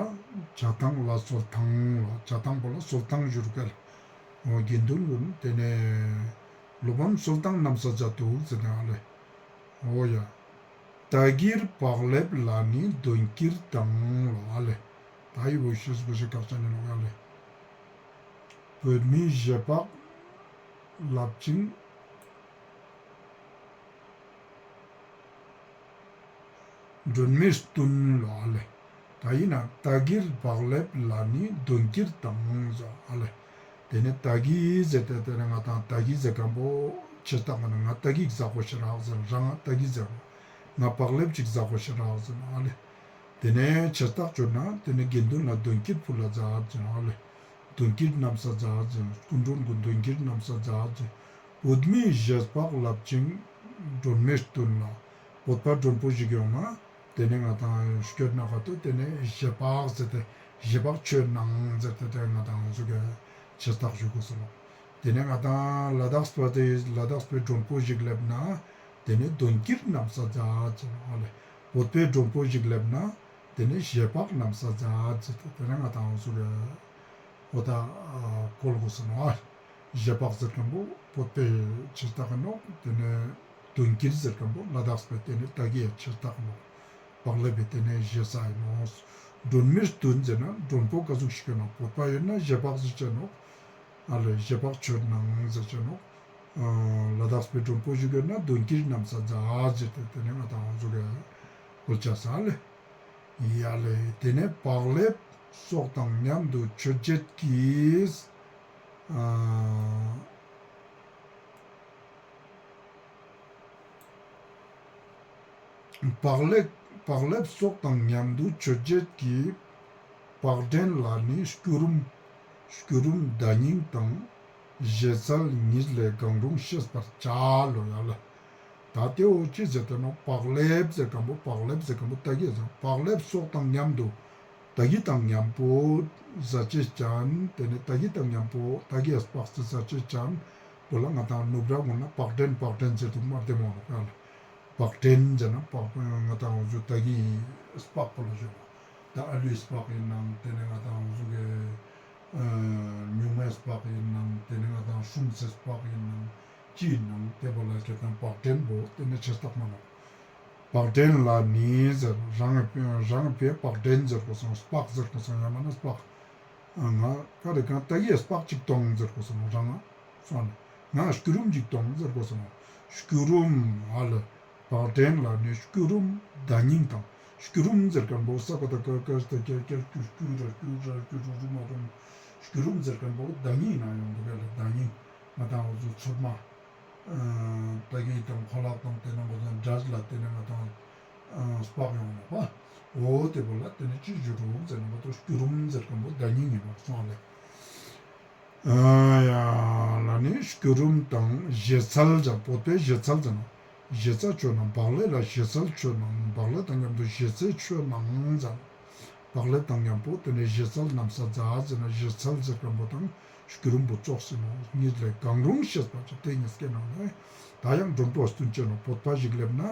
ཇ་ཐང་ལ་གསོལ་ཐང་ལ། ཇ་ཐང་པོ་ལ་གསོལ་ཐང་ཞུ་རུ་ཀལ། འོ་དགེ་འདུན་གུན་དེ་ནས་སློབ་མ་གསོལ་ཐང་ནམ་ས་ཛད་དུག་ཟེར་ཏེ་ཨ་ལེ། འོ་ཡ། བདག་གིར་བག་ལེབ་ལ་ནི་འདོན་གྱིར་དང་ལ་ལེ། ད་ཡི་བོ་ཤེས་དགོས་ཤེས་ཁག་ཅན་ནི་ལོ་ཡ་ལེ། བོད་མི་བཞེས་པག་ལབ་ཅིང་། སྒྲོན་མེ་བསྟུན་ལོ་ཨ་ལེ། ད་ཡིན་ན་ཏ་གིར་བག་ལེབ་ལ་ནི་གདོན་བསྐྱེད་དང་ཟེར་ཨ་ལེ། དེ་ནས་ཏ་གི་ཟེར་ཏེ་དེ་ནས་ང་དང་ཏ་གི་ཟེར་མཁན་པོ་ཆེ་རྟགས་མ་ན་ང་ཏ་གི་ཟེར་གོ་ཤེས་རག་ཟེར་རང་ང་ཏ་གི་ཟེར་ང་བག་ལེབ་ཅིག་ཟེར་གོ་ཤེས་རག་ཟེར་ཨ་ལེ། དེ་ནས་ཆེ་རྟགས་བཅོས་ན་དེ་ནས་དགེ་འདུན་ལ་གདོན་བསྐྱེད་ཕུལ་ལ་མཛད་ཟེར་ཨ་ལེ། གདོན་བསྐྱེད་གནམ་ས་མཛད་ཟེར་སྐུ་མགྲོན་གུན་གདོན་བསྐྱེད་གནམ་ས་མཛད་ཟེར། བོད་མིའི་བཞེས་སྤགས་ལབ་ཅིང་སྒྲོན་མེ་བསྟུན་ལ། བོད་པ་མགྲོན་པོ་ཞིག་ཡོང་ན་དེ་ནས་ང་དང་སྐྱོད་ན་ག་ཏོ་དེ་ནས་བཞེས་སྤགས་ཟེར་ཏེ་བཞེས་སྤགས་མཆོད་གནང་ཟེར་ཏེ་དེ་ང་དང་ཟུག་གི་ཆེ་རྟགས་ཞུ་དགོས་སོ་ནོ། དེ་ནས་ང་དང་ལ་དྭགས་པ་དེ་ལ་དྭགས་པའི་མགྲོན་པོ་ཞིག་སླེབས་ན་དེ་ནས་གདོན་བསྐྱེད་གནམ་ས་མཛད་ཟེར་ཨ་ལེ། བོད་པའི་མགྲོན་པོ་ཞིག་སླེབས་ན་དེ་ནས་བཞེས་སྤགས་གནམ་ས་མཛད་ཟེར་ཏེ་དེ་ནས་ང་དང་ཟུག་གི་འོ་ད་ཨ་བཀོལ་དགོས་སོ་ནོ། བཞེས་སྤགས་ཟེར་མཁན་པོ་བོད་པའི་ཆེ་རྟགས་ནོ། དེ་ནས་གདོན་བསྐྱེད་ཟེར་མཁན་པོ་ལ་དྭགས་པའི་དེ་ནས་ཏ་གི་ཡ་ཆེ་རྟགས་ནོ། བག་ལེབ་པའི་དེ་ནས་བཞེས་ས་ཡིན་ནོ། སྒྲོན་མེ་བསྟུན་ཟེར་ན་མགྲོན་པོ་ག་ཟུག་ཞིག་ཡོད་ན་བོད་པ་ཡོད་ན་བཞེས་སྤགས་ཟེར་ཅེས་ནོ། ཨ་ལེ་བཞེས་སྤགས་མཆོད་གནང་ཟེར་ཅེས་ནོ། ལ་དྭགས་པའི་མགྲོན་པོ་ཞིག་ཡོད་ན་གདོན་བསྐྱེད་གནམ་ས་མཛད་ཟེར་ཏེ་དེ་ནས་ང་དང་ཟུག་གི་བཀོལ་ཆ་ས་ཨ་ལེ། ཡ་ལེ། དེ་ནས་བག་ལེབ་སོགས་དང་མཉམ་དུ་མཆོད་བྱེད་ཀྱི། ཨ། བག་ལེབ་བག་ལེབ་སོགས་དང་མཉམ་དུ་མཆོད་བྱེད་ཀྱི། བག་ཕྲེང་ལ་ནི་སྐྱུ་རུམ་སྐྱུ་རུམ་བརྡ་རྙིང་དང་། བཞེས་ཚལ་ཉིད་ལས་གང་རུང་ཤེས་པར་བྱ་ལོ་ཡ་ལེ། ད་དེ་འོ་ཅི་ཟེར་ཏེ་ནོ། བག་ལེབ་ཟེར་མཁན་པོ་བག་ལེབ་ཟེར་མཁན་པོ་ཏ་གི་ཟེར་བག་ལེབ་སོགས་དང་མཉམ་དུ་ཏ་གི་དང་མཉམ་པོ་ཟ་ཅེས་ཅན། དེ་ནས་ཏ་གི་དང་མཉམ་པོ་ཏ་གི་སྤགས་ཟ་ཅེས་ཅན་པོ་ལ་ང་དང་ནུབ་ར་གུན་ལ་བག་ཕྲེང་བག་ཕྲེང་ཟེར་དུག་མ་བདེ་མོ་ནོ་ཡ་ལེ། བག་ཕྲེང་ཟེར་ན་བག་ང་དང་འོ་ཟུག་ཏ་གི་སྤགས་པོ་ལ་ཞུ་ནོ། ད་ཨ་ལུའི་སྤགས་ཡིན་ནང་དེ་ནས་ང་དང་འོ་ཟུག་གི་ཉུང་མའི་སྤགས་ཡིན་ནང་དེ་ནས་ང་དང་སྲུང་སའི་སྤགས་ཡིན་ནང་ཅི་ཡིན་ནང་དེ་པོ་ལ་ཁྱེད་དང་བག་ཕྲེང་པོ་དེ་ནས་ཆེ་རྟགས་མ་ནོ། བག་ཕྲེང་ལ་ནི་ཟེར་རང་རང་པའི་བག་ཕྲེང་ཟེར་དགོས་སོང་། སྤགས་ཟེར་དགོས་སོང་། ཡང་མ་ན་སྤགས། ང་ཀ་རེ་གང་ཏ་གི་སྤགས་ཅིག་གཏོང་ཟེར་དགོས་སོང་། རང་ང་སོང་ནས་ང་སྐྱུ་རུམ་ཅིག་གཏོང་ཟེར་དགོས་སོང་། སྐྱུ་རུམ་ཨ་ལེ། བག་ཕྲེང་ལ་ནི་སྐྱུ་རུམ་བརྡ་རྙིང་དང་། སྐྱུ་རུམ་ཟེར་མཁན་པོ་ས་ཀ་ད་ཀ་ཀ་ས་ད་ཀ་ཀ་སྐྱུ་སྐྱུ་ར་སྐྱུ་ར་སྐྱུ་རུ་རུ་མ་རུམ། སྐྱུ་རུམ་ཟེར་མཁན་པོ་བརྡ་རྙིང་ན་ཡོང་འདུག་ག་ལེ། བརྡ་རྙིང་ང་དང་འོ་ཚོད་མ། ཏ་གི་དང་ཁོ་ལག་དང་དེ་ནས་ང་དང་འབྲས་ལ་དེ་ནས་ང་དང་སྤགས་ཡོང་ནོ་པ། འོ་དེ་པོ་ལ་དེ་ནས་ཅི་ཞུ་རུག་ཟེར་ན་ང་དང་སྐྱུ་རུམ་ཟེར་མཁན་པོ་བརྡ་རྙིང་ཡིན་ནོ་སོང་ལེ། ཡ་ལ་ནི་སྐྱུ་རུམ་དང་བཞེས་ཚལ་ཟེར། བོད་པའི་བཞེས་ཚལ་ཟེར་ན་བཞེས་ཚལ་མཆོད་གནང་། བག་ལེབ་ལ་བཞེས་ཚལ་མཆོད་གནང་། བག་ལེབ་དང་མཉམ་དུ་བཞེས་ཚལ་མཆོད་གནང་ཟེར། བག་ལེབ་དང་མཉམ་པོ་དེ་ནས་བཞེས་ཚལ་གནམ་ས་མཛད་ཟེར་ན་བཞེས་ཚལ་ཟེར་མཁན་པོ་དང་སྐྱུ་རུམ་པོ་ཙོགས་ཟེར་ནོ། ཉིད་ལས་གང་རུང་ཤེས་པར་བྱ། དེ་ཉིས་ཀའི་ནང་ནས་ད་ཡང་མགྲོན་པོ་བསྟུན་ཅེས་ནོ། བོད་པ་ཞིག་སླེབས་ན་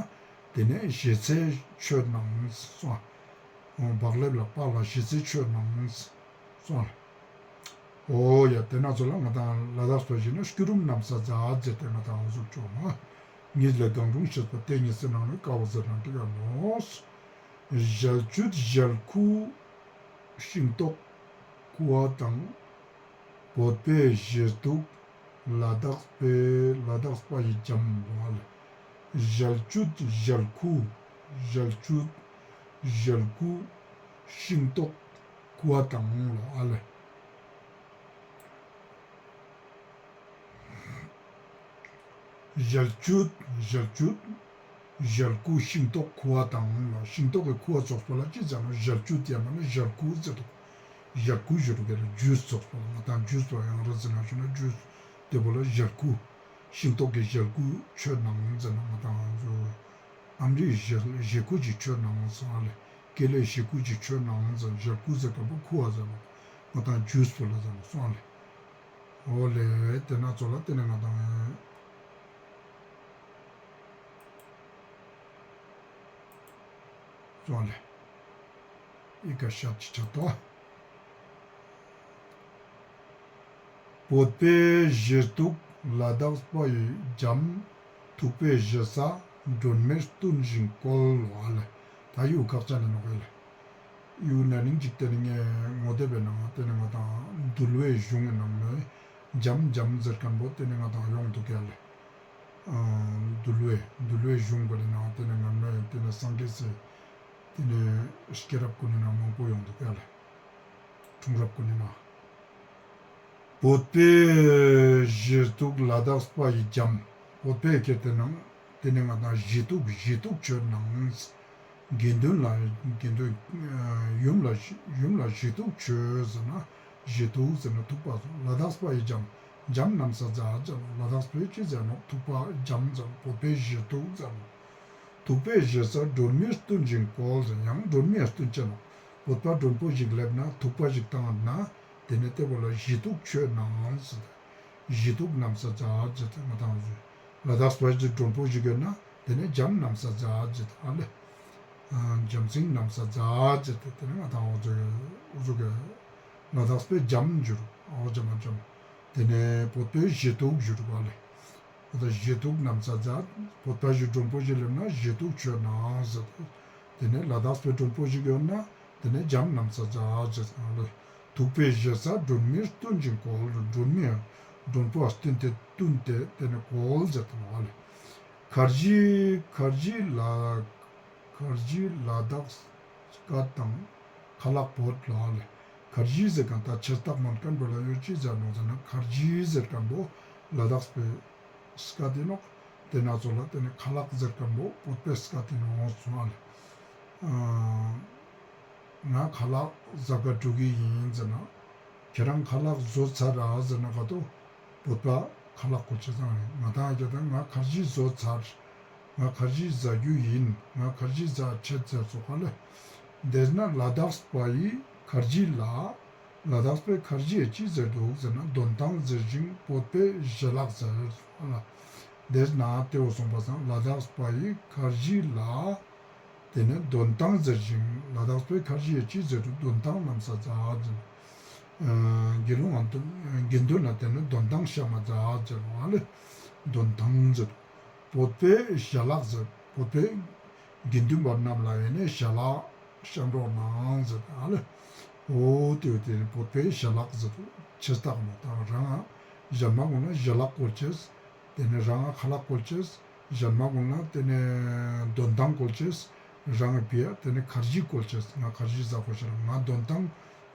དེ་ནས་བཞེས་ཚལ་མཆོད་གནང་སོང་། བག་ལེབ་ལ་སྤགས་ལ་བཞེས་ཚལ་མཆོད་གནང་སོང་། འོ་ཡ་དེ་ན་ཚོ་ལ་ང་དང་ལ་དྭགས་པ་ཞིག་ན་སྐྱུ་རུམ་གནམ་ས་མཛད་ཟེར་ཏེ་ང་དང་འོ་ཟུག་ཅོ་ན། ཉིད་ལས་གང་རུང་ཤེས་པ་དེ་ཉིས་ཀའི་ནང་ནས་ཀ་བོ་ཟེར་ན་འགྲིག་ག་ནོ། ཞལ་བཅུད་ཞལ་ཁུ་ཤིང་ཏོག་ཁུ་བ་དང་། བོད་པའི་བཞེས་ཐུག་ལ་དྭགས་པའི་ལ་དྭགས་པ་ཡི་འཇམ་བ་ལ། ཞལ་བཅུད་ཞལ་ཁུ་ཞལ་བཅུད་ཞལ་ཁུ་ཤིང་ཏོག་ཁུ་བ་དང་ལ་ཨ་ལེ། ཞལ་བཅུད་ཞལ་བཅུད་ཞལ་ཁུ་ཤིང་ཏོག་ཁུ་བ་དང་ལ། ཤིང་ཏོག་གི་ཁུ་བ་ཙོགས་པོ་ལ་ཅི་ཟེར་ནོ། ཞལ་བཅུད་ཡང་མ་ན་ཞལ་ཁུ་ཟེར་དུག་ཞལ་ཁུ་ཞུ་རུག་ག་ལེ། ཇུས་ཙོགས་པོ་ལ་ང་དང་ཇུས་པོ་ཡང་ར་ཟེར་ན་ཞུ་ན་ཇུས་དེ་པོ་ལ་ཞལ་ཁུ། ཤིང་ཏོག་གི་ཞལ་ཁུ་མཆོད་གནང་ཟེར་ན་ང་དང་ཨ་མྲའི་ཞལ་ཞལ་ཁུ་ཅིག་མཆོད་གནང་སོང་ཨ་ལེ། ཀེ་ལའི་ཞལ་ཁུ་ཅིག་མཆོད་གནང་ཟེར། ཞལ་ཁུ་ཟེར་མཁན་པོ་ཁུ་བ་ཟེར་ནོ། ང་དང་ཇུས་པོ་ལ་ཟེར་ནོ་སོང་ཨ་ལེ། འོ་ལེ་དེ་ན་ཚོ་ལ་དེ་ནས་ང་དང་སོང་ཨ་ལེ། ཨི་ཀ་ཤད་ཅིག་ཆ་ཏོ། བོད་པའི་བཞེས་ཐུག་ལ་དྭགས་པ་ཡི་འཇམ། ཐུག་པའི་བཞེས་ས་སྒྲོན་མེར་བསྟུན་ཞིང་བཀོལ་ལོ་ཨ་ལེ། ད་ཡུ་ཁག་ཅན་ནི་ནོག་ཨ་ལེ། ཡུ་ན་ནིང་ཅིག་དེ་ནི་ངས་ངོ་དེབ་པའི་ནང་དེ་ནི་ང་དང་འདུལ་བའི་གཞུང་གི་ནང་ནས་ འཇམ་འཇམ་ཟེར་ཁན་བོ་ཏེ་ནེ་ང་དང་ཡོང་དུག་ཡ་ལེ། འདུལ་བའི་འདུལ་བའི་གཞུང་གུན་ནི་ནང་ཏེ་ནེ་ང་མེ་ཏེ་ནེ་སངས་རྒྱས་སི་ཏེ་ནེ་སྐྱེས་རབས་གུན་ནི་ནང་མང་པོ་ཡོང་དུག་ཡ་ལེ། འཁྲུངས་རབས་གུན་ནི་ནང་བོད་པའི་གཞི་ཐུག་ལ་དྭགས་པ་ཡི་འཇམ། བོད་པའི་ཁྱེར་ཏེ་ནང་ཏེ་ནེ་ང་དང་གཞི་ཐུག་གཞི་ཐུག་མཆོད་ནང་། དགེ་འདུན་ལ་དགེ་འདུན་ཡུམ་ལ་ཡུམ་ལ་གཞི་ཐུག་མཆོད་ཟེར་ན་གཞི་ཐུག་ཟེར་ན་ཐུག་པ་ཟེར། ལ་དྭགས་པ་ཡི་འཇམ། འཇམ་ནམ་ས་ཛ་ཟེར་ནོག། ལ་དྭགས་པའི་ཅི་ཟེར་ནོག། ཐུག་པ་འཇམ་ཟེར་ནོག། བོད་པའི་གཞི་ཐུག་ཟེར་ནོག། ཐུག་པའི་གཞི་རྩ་སྒྲོན་མེས་བསྟུན་ཅིང་བཀོལ་ཟེར། ཡང་སྒྲོན་མེས་བསྟུན་ཅེས་ནོག། བོད་པ་མགྲོན་པོ་ཞིག་སླེབས་ན་ཐུག་པ་ཞིག་བཏང་ན་ཏེ་ནེ་ཏེ་བོ་ལ་གཞི་ཐུག་མཆོད་ནང་ཟེར་ཏེ། གཞི་ཐུག་ནམ་ས་ཛ་ཟེར་ཏེ་ང་དང་ཟེར། ལ་དྭགས་པ་ཞིག་མགྲོན་པོ་ཞིག་ཡོད་ན་ཏེ་ནེ་འཇམ་ནམ་ས་ཛ་ཟེར་ཏེ་ཨ་ལེ། འཇམ་སྲིང་ནམ་ས་ཛ་ཟེར་ཏེ་ཏེ་ནེ་ང་དང་འོ་ཟུག་འོ་ཟུག་ལ་དྭགས་པའི་འཇམ་འགྱུར་འོ་འཇམ་འཇམ། ཏེ་ནེ་བོད་པའི་གཞི་ཐུག་འགྱུར་བ་ལེ། འོ་ད་གཞི་ཐུག་ནམ་ས་ཛ། བོད་པ་ཞིག་མགྲོན་པོ་ཞིག་སླེབས་ན་གཞི་ཐུག་མཆོད་ནང་ཟེར་ཏེ། ཏེ་ནེ་ལ་དྭགས་པའི་མགྲོན་པོ་ཞིག་ཡོད་ན་ཏེ་ནེ་འཇམ་ནམ་ས་ཛ་ཟེར་ཏེ་ཨ་ལེ། ཐུག་པའི་གཞི་རྩ་སྒྲོན་མེས་བསྟུན་ཅིང་བཀོལ། སྒྲོན་མེ་མགྲོན་པོ་བསྟུན་ཏེ་བསྟུན་ཏེ་ཏེ་ནེ་བཀོལ་ཟེར་ཏེ་ནོག་ཨ་ལེ། ཁར་ཇི་ཁར་ཇི་ལ་ཁར་ཇི་ལ་དྭགས་སྐད་དང་ཁ་ལག་བོད་ལོ་ཨ་ལེ། ཁར་ཇི་ཟེར་ཁན་ད་ཆེ་རྟགས་མན་ཁན་བོ་ལ་ཡོད་ཅི་ཟེར་ནོག་ཟེར་ན་ཁར་ཇི་ཟེར་ཁན་བོ་ལ་དྭགས་པའི་སྐད་ཨིན་ནོག། ཏེ་ན་ཚོ་ལ་ཏེ་ནེ་ཁ་ལག་ཟེར་ཁན་བོ་བོད་པའི་སྐད་ཨིན་ནོག་སོང་ཨ་ལེ། ང་ཁ་ལག་ཟ་ག་འགྲོ་གི་ཨིན་ཟེར་ན། ཁྱེ་རང་ཁ་ལག་ཟོས་ཚར་ར་ཟེར་ན་ག་ཏོ། བོད་པ་ཁ་ལག་གོ་ཅེས་ཙང་རེད། ང་དང་ཁྱེ་དང་ང་ཁར་ཇི་ཟོས་ཚར། ང་ཁར་ཇི་ཟ་རྒྱུ་ཨིན། ང་ཁར་ཇི་ཟ་ཆེད་ཟེར་ཚོགས་ལེ། དེས་ན་ལ་དྭགས་པ་ཡི་ཁར་ཇི་ལ། ལ་དྭགས་པའི་ཁར་ཇི་ཡི་ཅི་ཟེར་འདུག་ཟེར་ན་དོན་ཐང་ཟེར་ཞིང་བོད་པའི་ཞལ་ལག་ཟེར་ལ། དེས་ན་ཏེ་བོ་སོང་པ་སང་ལ་དྭགས་པ་ཡི་ཁར་ཇི་ལ། ཏེ་ནེ་དོན་ཐང་ཟེར་ཞིང་ལ་དྭགས་པའི་ཁར་ཇི་ཡི་ཅི་ཟེར་དུ་དོན་ཐང་ནམ་ས་ཛ་ཟེར། དགེ་སློང་ཨ་དོན་དགེ་འདུན་ན་ཏེ་ནེ་དོན་ཐང་ཤ་མ་ཛ་ཟེར་བ་ལེ། དོན་ཐང་ཟེར། བོད་པའི་ཞལ་ལག་ཟེར། བོད་པའི་དགེ་འདུན་པ་རྣམས་ལ་ཡིན་ནས་ཞལ་ལག་ཤམ་རོགས་གནང་ཟེར་ཨ་ལེ། འོ་ཏེ་ཏེ་བོད་པའི་ཞལ་ལག་ཟེར་ཆེ་རྟགས་མོ་དང་རང་ཞན་མ་གུན་ན་ཞལ་ལག་བཀོལ་ཅེས། ཏེ་ནེ་རང་ཁ་ལག་བཀོལ་ཅེས། ཞན་མ་གུན་ན་ཏེ་ནེ་དོན་ཐང་བཀོལ་ཅེས། རང་བི་ཡ་ཏེ་ནེ་ཁར་ཇི་བཀོལ་ཅེས། ང་ཁར་ཇི་ཟ་གོ་ཤེས་རག་ང་དོན་ཐང་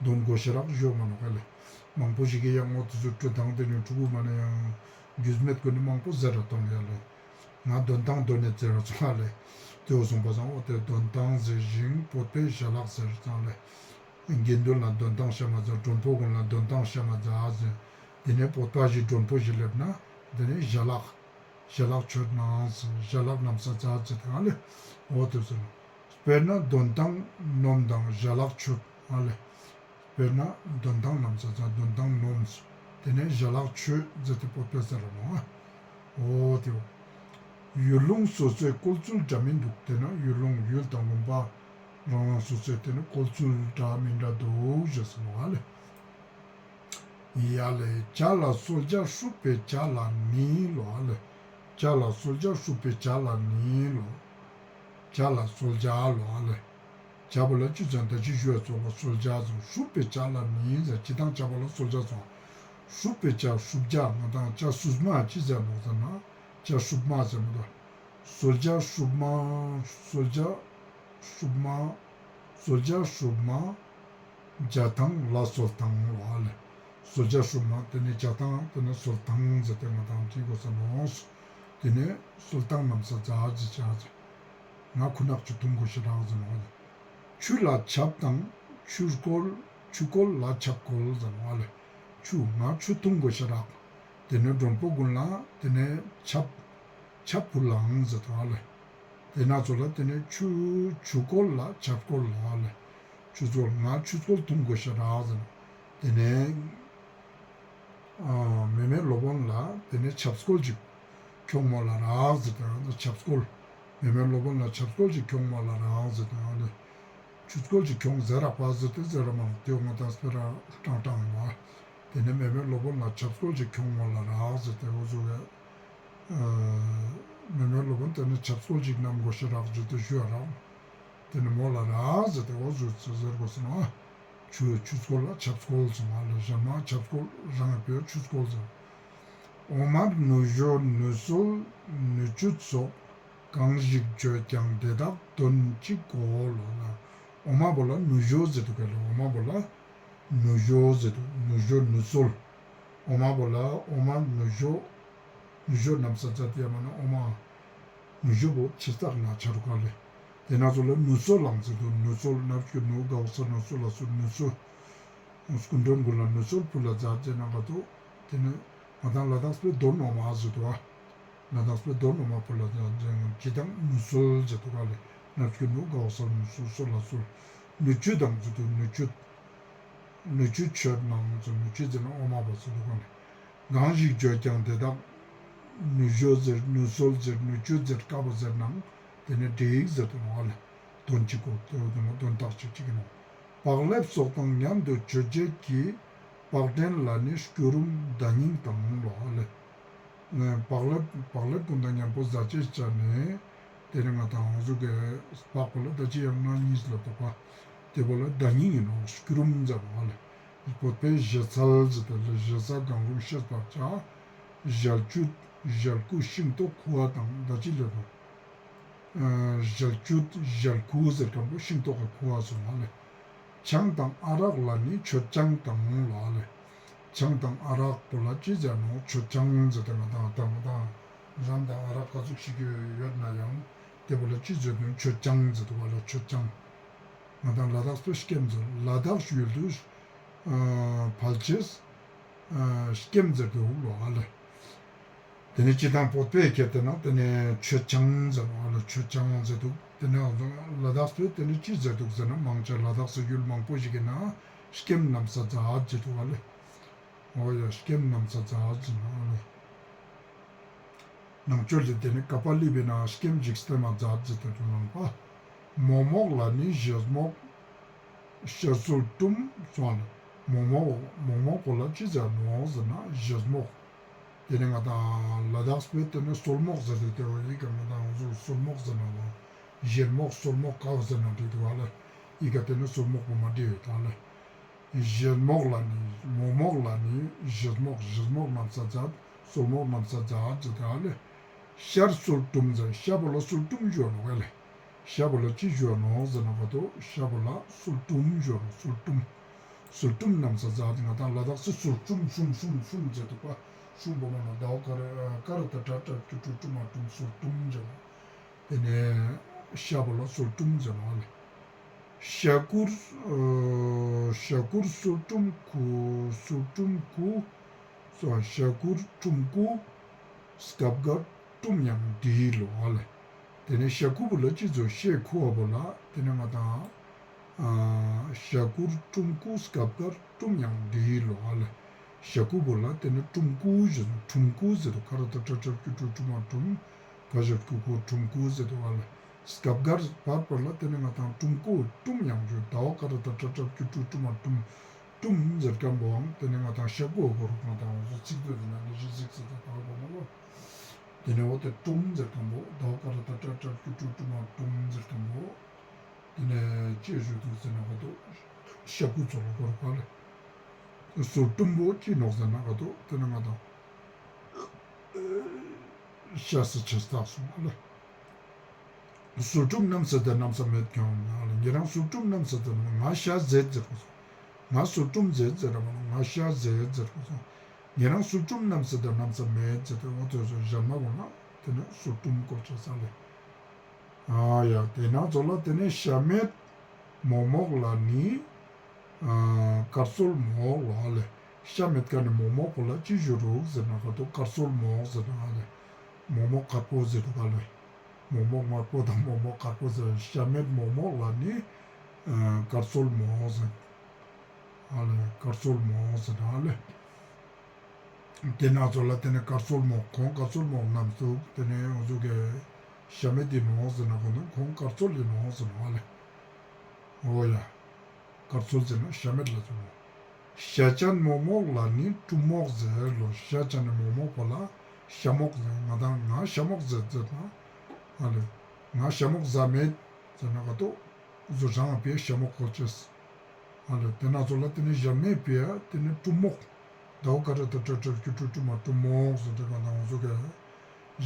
དོན་གོ་ཤེས་རག་ཞུ་མ་ནོག་ལེ། མང་པོ་ཞིག་གི་ཡང་ངོ་ཏེ་ཚོ་སྤྲོད་སྟངས་ཏེ་ནེ་ཕྲུ་གུ་མ་ནེ་ཡང་རྒྱུས་མེད་གུན་ནི་མང་པོ་ཟེར་ར་གཏོང་ཡ་ལེ། ང་དོན་ཐང་དོན་ནེ་ཟེར་ར་ཚོ་ལེ། ཏེ་བོ་སོང་པ་སང་འོ་ཏེ་དོན་ཐང་ཟེར་ཞིང་བོད་པའི་ཞལ་ལག་ཟེར་ཙང་ལེ། དགེ་འདུན་ལ་དོན་ཐང་ཤ་མ་ཛ། མགྲོན་པོ་གུན་ལ་དོན་ཐང་ཤ་མ་ཛ་ཟེར། ཏེ་ནེ་བོད་པ་ཞིག་མགྲོན་པོ་ཞིག་སླེབས་ན་ཏེ་ནེ་ཞལ་ལག་ཞལ་ལག་མཆོད་ནང་ཟེར། ཞལ་ལག་ནམ་ས་ཛ་ཟེར་ཏེ་ཨ་ལེ། འོ་ཏེ་ཟེར་ནོག། དཔེར་ན་དོན་ཐང་སྣོམ་དང་ཞལ་ལག་མཆོད་ཨ་ལེ། དཔེར་ན་དོན་ཐང་ནམ་ས་ཛ་དོན་ཐང་སྣོམ་ཟེར། ཏེ་ནེ་ཞལ་ལག་མཆོད་ཟེར་ཏེ་བོད་པའི་ཟེར་ར་ནོག། འོ་ཏེ་བོ། ཡུལ་ལུང་སོ་སོའི་བཀོལ་ཚུལ་འདྲ་མིན་འདུག། ཏེ་ན་ཡུལ་ལུང་ཡུལ་དང་ལུང་པ་རང་རང་སོ་སོའི་ཏེ་ནེ་བཀོལ་ཚུལ་འདྲ་མིན་འདྲ་འདུག་ཞེས་ཟེར་ནོག་ཨ་ལེ། ཡ་ལེ། ཇ་ལ་གསོལ་ཇ་སྲུབ་པའི་ཇ་ལ་ནི་ལོ་ཨ་ལེ། ཇ་ལ་གསོལ་ཇ་སྲུབ་པའི་ཇ་ལ་ནི་ལོ། ཇ་ལ་གསོལ་ཇ་ལོ་ཨ་ལེ། ཇ་བོ་ལ་ཅི་ཙང་ད་ཅི་ཞུ་ཡ་ཙོགས་ལ་གསོལ་ཇ་ཙོགས་སྲུབ་པའི་ཇ་ལ་ནི་ཟེར་ཅི་དང་ཇ་བོ་ལ་གསོལ་ཇ་ཙོགས། སྲུབ་པའི་ཇ་སྲུབ་ཇ་ང་དང་ཇ་སྲུབ་མ་ཅི་ཟེར་ནོག་ཟེར་ན་ཇ་སྲུབ་མ་ཟེར་མི་འདུག། གསོལ་ཇ་སྲུབ་མ་གསོལ་ཇ་སྲུབ་མ་གསོལ་ཇ་སྲུབ་མ་ཇ་ཐང་ལ་གསོལ་ཐང་ལོ་ཨ་ལེ། གསོལ་ཇ་སྲུབ་མ་ཏེ་ནེ་ཇ་ཐང་ཏེ་ནེ་གསོལ་ཐང་ཟེར་ཏེ་ང་དང་ཅི་གོ་ས་ནོག། ཏེ་ནེ་གསོལ་ཐང་ནམ་ས་ཛ་ཟེར་ཅ་ཟེར། ང་ཁུ་ནག་ཆུ་འཐུང་གོ་ཤེས་རག་ཟེར་ནོག་ཨ་ལེ། ཆུ་ལ་ཆབ་དང་ཆུ་བསྐོལ་ཆུ་བསྐོལ་ལ་ཆབ་བསྐོལ་ཟེར་ནོག་ཨ་ལེ། ཆུ་ང་ཆུ་འཐུང་གོ་ཤེས་རག། ཏེ་ནེ་མགྲོན་པོ་གུན་ལ་ཏེ་ནེ་ཆབ་ཆབ་ཕུལ་ལང་ཟེར་ཏེ་ཨ་ལེ། ཏེ་ན་ཚོ་ལ་ཏེ་ནེ་ཆུ་ཆུ་བསྐོལ་ལ་ཆབ་བསྐོལ་ལ་ཨ་ལེ། ཆུ་བསྐོལ་ང་ཆུ་བསྐོལ་འཐུང་གོ་ཤེས་རག་ཟེར་ནོག། ཏེ་ནེ་ཨ་མེ་མེ་སློབ་དཔོན་ལ་ཏེ་ནེ་ཆབ་སྐོལ་ཅིག་ཁྱོང་མོལ་ལ་རག་ཟེར་ཏེ་ཆབ་སྐོལ། མེ་མེ་སློབ་དཔོན་ལ་ཆབ་སྐོལ་ཅིག་ཁྱོང་མོལ་ལ་རག་ཟེར་ཏེ་ཨ་ནི་ཆུ་སྐོལ་ཅིག་ཁྱོང་ཟེར་རག་པ་ཟེར་ཏེ་ཟེར་ར་མ་ཏེ་འོ་ང་དང་སྤེ་ར་ཀྲང་ཀྲང་ཡོང་བ། ཏེ་ནེ་མེ་མེ་སློབ་དཔོན་ལ་ཆབ་སྐོལ་ཅིག་ཁྱོང་མོལ་ལ་རག་ཟེར་ཏེ་འོ་ཟུག་གི་མེ་མེ་སློབ་དཔོན་ཏེ་ནེ་ཆབ་སྐོལ་ཅིག་ནམ་གོ་ཤེས་རག་ཟེར་ཏེ་ཞུ་བ་རག། ཏེ་ནེ་མོལ་ལ་རག་ཟེར་ཏེ་འོ་ཟུག་ཟེར་གོ་ཟེར་ནོག། ཆུ་ཆུ་སྐོལ་ལ་ཆབ་སྐོལ་ཟེར་ནོག་ལེ། ཞན་མ་ཆབ་སྐོལ་རང་ངི་ཕིའ་ཆུ་སྐོལ་ཟེར། འོ་མར་ནུ་ཞོ་ནུ་སོལ་ནུ་ཅུད་སོགས་གང་ཞིག་བརྗོད་ཀྱང་དེ་དག་དོན་གཅིག་གོ་ལོ་ལེ། འོ་མ་བོ་ལ་ནུ་ཞོ་ཟེར་དུག་ག་ལེ། འོ་མ་བོ་ལ་ནུ་ཞོ་ཟེར་དུག་ནུ་ཞོ་ནུ་སོལ། འོ་མ་བོ་ལ་འོ་མ་ནུ་ཞོ་ནུ་ཞོ་ནམ་ས་ཛད་ཏེ་ཡ་མ་ན་འོ་མ་ནུ་ཞོ་བོ་ཆེ་ཙག་ན་ཆ་རུག་ག་ལེ། ཏེ་ན་ཚོ་ལ་ནུ་སོལ་ལང་ཟེར་དུག་ནུ་སོལ་ནབ་ཀྱི་ནུ་ག་འོག་ས་ནུ་སོལ་ལ་སོལ་ནུ་སོལ། སྐུ་མགྲོན་གུན་ལ་ནུ་སོལ་ཕུལ་ལ་ཛད་ཟེར་ན་ག་དོ། ཏེ་ནེ་ང་དང་ལ་དྭགས་པའི་དོན་འོ་མ་ཟེར་དུག་པ། ལ་དྭགས་པའི་དོན་འོ་མ་ཕུལ་ལ་ཛད་ཟེར་ཅི་དང་ནུ་སོལ་ཟེར་དུག་ག་ལེ། ནབ་ཀྱི་ནུ་ག་འོག་ས་ནུ་སོལ་སོལ་ལ་སོལ། ནུ་ཅུད་དང་ཟེར་དུག་ནུ་ཅུད། ནུ་ཅུད་ཆོད་ནང་ཚོ་ནུ་ཅུད་ཟེར་ན་འོ་མ་བོ་ཟེར་དུག་ག་ལེ། གང་ཞིག་བརྗོད་ཀྱང་དེ་དག་ནུ་ཞོ་ཟེར་ནུ་སོལ་ཟེར་ནུ་ཅུད་ཟེར་ཀ་བོ་ཟེར་ནང་ཏེ་ནེ་འགྲིག་ཟེར་དུག་ནོག་ལེ། དོན་གཅིག་གོ་དོན་དག་གཅིག་གཅིག་ཨིན་ནོག་བག་ལེབ་སོགས་དང་མཉམ་དུ་མཆོད་བྱེད་ཀྱི་བག་ཕྲེང་ལ་ནི་སྐྱུ་རུམ་བརྡ་རྙིང་དང་ལོ་ལེ། བག་ལེབ་བག་ལེབ་གུན་དང་ཉམ་པོ་ཟ་ཅེས་ཅ་ནེ་ཏེ་ནེ་ང་དང་འོ་ཟུག་གི་བག་པོ་ལ་ད་ཅི་ཡང་ན་ཉིས་ལ་དོག་པ། ཏེ་བོ་ལ་བརྡ་རྙིང་ཨིན་ནོག་སྐྱུ་རུམ་ཟེར་ནོག་ལེ། བོད་པའི་ཞེ་ཚལ་ཟེར་ཏེ་ལེ་ཞེ་ས་གང་རུང་ཤེས་པར་བྱ། ཞལ་བཅུད་ཞལ་སྐུ་ཤིང་ཏོག་ཁུ་བ་དང་ད་ཅི་ལེ་དོ། ཞལ་བཅུད་ཞལ་སྐུ་ཟེར་ཁན་པོ་ཤིང་ཏོག་གི་ཁུ་བ་སོང་བ་ལེ། ཆང་དང་ཨ་རག་ལ་ནི་མཆོད་ཆང་དང་ལོ་ལེ། ཆང་དང་ཨ་རག་པོ་ལ་ཅི་ཟེར་ནོག་མཆོད་ཆང་ཟེར་ཏེ་ང་དང་ང་དང་རམ་དང་ཨ་རག་ག་ཟུག་ཞིག་ཡོད་ན་ཡང་ཏེ་བོ་ལ་ཅི་ཟེར་དུག་མཆོད་ཆང་ཟེར་དུག་པ་ལེ་མཆོད་ཆང་། ང་དང་ལ་དྭགས་པའི་སྐྱེམས་ཟེར་ལ་དྭགས་ཡུལ་དུ་ཕལ་ཆེར་སྐྱེམས་ཟེར་དུག་ལོ་ཨ་ལེ། ཏེ་ནེ་སྤྱིར་བཏང་བོད་པའི་སྐད་དེ་ནང་ཏེ་ནེ་མཆོད་ཆང་ཟེར་ནོག་ལེ་མཆོད་ཆང་ཟེར་དུག་ཏེ་ནེ་ལ་དྭགས་པའི་ཏེ་ནེ་ཅི་ཟེར་དུག་ཟེར་ན་མང་ཆེ་ལ་དྭགས་སི་ཡུལ་མང་པོ་ཞིག་གི་ནང་སྐྱེམས་ནམ་ས་ཛད་ཟེར་དུག་པ་ལེ། འོ་ཡ་སྐྱེམས་ནམ་ས་ཛད་ཟེར་ནོག་ལེ། ནང་ཆོས་ལས་ཏེ་ནེ་ཀ་པ་ལི་བེ་ན་སྐྱེམས་ཤིག་སྟེ་མ་ཛད་ཟེར་ཏེ་དུག་ནང་པ། མོག་མོག་ལ་ནི་ཞལ་མོག་ཤར་སོལ་ཀྲུམ་སོང་ལེ། མོག་མོག་མོག་མོག་པོ་ལ་ཅི་ཟེར་ནོག་ཟེར་ན་ཞལ་མོག་ཏེ་ནེ་ང་དང་ལ་དྭགས་པའི་ཏེ་ནེ་སོལ་མོག་ཟེར་ཏེ་ཏེ་བོ་ཡི་གེ་ང་དང་སོལ་མོག་ཟེར་ན་ལོ། ཞལ་མོག་སོལ་མོག་ཀ་བོ་ཟེར་ན་འགྲིག་དུག་པ་ལེ། ཡི་གེ་ཏེ་ནེ་སོལ་མོག་པོ་མ་འགྲིག་ཡོད་ད་ལེ། ཞལ་མོག་ལ་ནི་མོག་མོག་ལ་ནི་ཞལ་མོག་ཞལ་མོག་ནམ་ས་ཛད་སོལ་མོག་ནམ་ས་ཛད་ཟེར་ཏེ་ཨ་ལེ། ཤར་སོལ་ཀྲུམ་ཟེར་ཤ་བོ་ལ་སོལ་ཀྲུམ་ཞུའ་ནོག་ཨ་ལེ། ཤ་བོ་ལ་ཅི་ཞུའ་ནོག་ཟེར་ན་ག་དོ་ཤ་བོ་ལ་སོལ་ཀྲུམ་ཞུའ་ནོག་སོལ་ཀྲུམ། སོལ་ཀྲུམ་ནམ་ས་ཛད་ང་དང་ལ་དྭགས་སི་སོལ་ཀྲུམ་ཀྲུམ་ཀྲུམ་ཀྲུམ་ཟེར་དུག་པ། ཀྲུམ་བོ་མ་ནོག་ད་འོ་ཀ་ར་ཀ་ར་ཏ་ཏྲ་ཏྲ་ཀྲུ་ཀྲུ་ཀྲུ་མ་ཀྲུམ་སོལ་ཀྲུམ་ཟེར་ནོག་ཏེ་ནེ་ཤ་བོ་ལ་སོལ་ཀྲུམ་ཟེར་ནོག་ལེ། ཤ་ཀུར་ཨ་ཤ་ཀུར་སོལ་ཀྲུམ་ཀུ་སོལ་ཀྲུམ་ཀུ་སོ་ཤ་ཀུར་ཀྲུམ་ཀུ་སྐབས་འགར་ཀྲུམ་ཡང་འགྲིག་ལོ་ཨ་ལེ། ཏེ་ནེ་ཤ་ཀུ་བོ་ལ་ཅི་ཟེར་ཤའི་ཁུ་བ་བོ་ལ་ཏེ་ནེ་ང་དང་ཨ་ཤ་ཀུར་ཀྲུམ་ཀུ་སྐབས་འགར་ཀྲུམ་ཡང་འགྲིག་ལོ་ཨ་ལེ། ཤ་ཀུ་བོ་ལ་ཏེ་ནེ་ཀྲུམ་ཀུ་ཟེར་ནོག་ཀྲུམ་ཀུ་ཟེར་དུག་ཀ་ར་ཏ་ཏྲ་ཏྲ་ཀྲུ་ཀྲུ་ཀྲུ་མ་ཀྲུམ་ཀ་ཞབས་ཀྱུ་ཀུ་ཀྲུམ་ཀུ་ཟེར་དུག་ཨ་ལེ། སྐབས་འགར་བར་བར་ལ་ཏེ་ནེ་ང་དང་ཀྲུམ་ཀུ་ཀྲུམ་ཡང་ཞུ་ད་འོ་ཀ་ར་ཏ་ཏྲ་ཏྲ་ཀྲུ་ཀྲུ་ཀྲུ་མ་ཀྲུམ་ཀྲུམ་ཟེར་ཁན་བོའང་ཏེ་ནེ་ང་དང་ཤ་ཀུ་བོ་གོ་རུག་ང་དང་འོ་ཚིག་མཛོད་ཏེ་ནང་ནེ་ཞིག་གཟིགས་ཟེར་ཏེ་ད་གོ་མ་གོ། ཏེ་ནེ་འོ་ཏེ་ཀྲུམ་ཟེར་ཁན་བོ་ད་འོ་ཀ་ར་ཏ་ཏྲ་ཏྲ་ཀྲུ་ཀྲུ་ཀྲུ་མ་ཀྲུམ་ཟེར་ཁན་བོ། ཏེ་ནེ་ཅི་ཞུ་དུག་ཟེར་ན་ག་དོ་ཤ་ཀུ་ཙོགས་ལ་གོ་རུག་པ་ལེ། སོལ་ཀྲུམ་བོ་ཅི་ནོག་ཟེར་ན་ག་དོ་ཏེ་ནེ་ང་དང་ཤ་སི་ཆེ་སྟགས་སོང་ཨ་ལེ། སོལ་ཀྲུམ་ནམ་ཟད་དེ་ནམ་ས་མེད་ཀྱང་ཨ་ལེ། ཉེ་རང་སོལ་ཀྲུམ་ནམ་ཟད་དེ་ནམ་ང་ཤ་ཟད་ཟེར་གོ་སོང་། ང་སོལ་ཀྲུམ་ཟད་ཟེར་ར་མ་ནོག་ང་ཤ་ཟད་ཟེར་གོ་སོང་། ཉེ་རང་སོལ་ཀྲུམ་ནམ་ཟད་དེ་ནམ་ས་མེད་ཟེར་ཏེ་འོ་ཏེ་ཟོ་ཞན་མ་གོ་ན་ཏེ་ནེ་སོལ་ཀྲུམ་གོ་ཆ་ས་ལེ། ཨ་ཡ་ཏེ་ན་ཚོ་ལ་ཏེ་ནེ་ཤ་མེད་མོག་མོག་ལ་ནི་ཨ་དཀར་སོལ་མོག་ལོ་ཨ་ལེ། ཤ་མེད་ཁན་ནི་མོག་མོག་པོ་ལ་ཅི་ཞུ་རུག་ཟེར་ན་ག་དོ་དཀར་སོལ་མོག་ཟེར་དུག་ཨ་ལེ། མོག་མོག་དཀར་པོ་ཟེར་དུག་ཨ་ལེ། མོག་མོག་དམར་པོ་དང་མོག་མོག་དཀར་པོ་ཟེར་ཤ་མེད་མོག་མོག་ལ་ནི་ཨ་དཀར་སོལ་མོག་ཟེར་ཨ་ལེ། དཀར་སོལ་མོག་ཟེར་ཨ་ལེ། ཏེ་ན་ཚོ་ལ་ཏེ་ནེ་དཀར་སོལ་མོག་ཁོང་དཀར་སོལ་མོག་ནམ་ཟུག་ཏེ་ནེ་འོ་ཟུག་གི་ཤ་མེད་དེ་མོག་ཟེར་ན་ཁོང་ཁོང་དཀར་སོལ་ལི་མོག་ཟེར་ནོག་ཨ་ལེ། འོ་ཡ། དཀར་སོལ་ཟེར་ན་ཤ་མེད་ལ་ཟེར་ནོག་ཤ་ཅན་མོག་མོག་ལ་ནི་ཀྲུམ་མོག་ཟེར་ལོ། ཤ་ཅན་ནི་མོག་མོག་པོ་ལ་ཤ་མོག་ཟེར། ང་དང་ང་ཤ་མོག་ཟད་ཟེར་ན་ཨ་ལེ། ང་ཤ་མོག་ཟ་མེད་ཟེར་ན་ག་དོ་ཟོ་རང་པེ་ཤ་མོག་གོ་ཅེས། ཨ་ལེ་ཏེ་ན་ཚོ་ལ་ཏེ་ནེ་ཞན་མའི་ཕི་ཡ་ཏེ་ནེ་གྲུ་མོག་ཟླ་བོ་ཀ་ར་ཏ་ཏྲ་ཏྲ་ཀྱུ་ཀྲུ་ཀྲུ་མ་གྲུ་མོག་ཟེར་ཏེ་ང་དང་འོ་ཟུག་གི་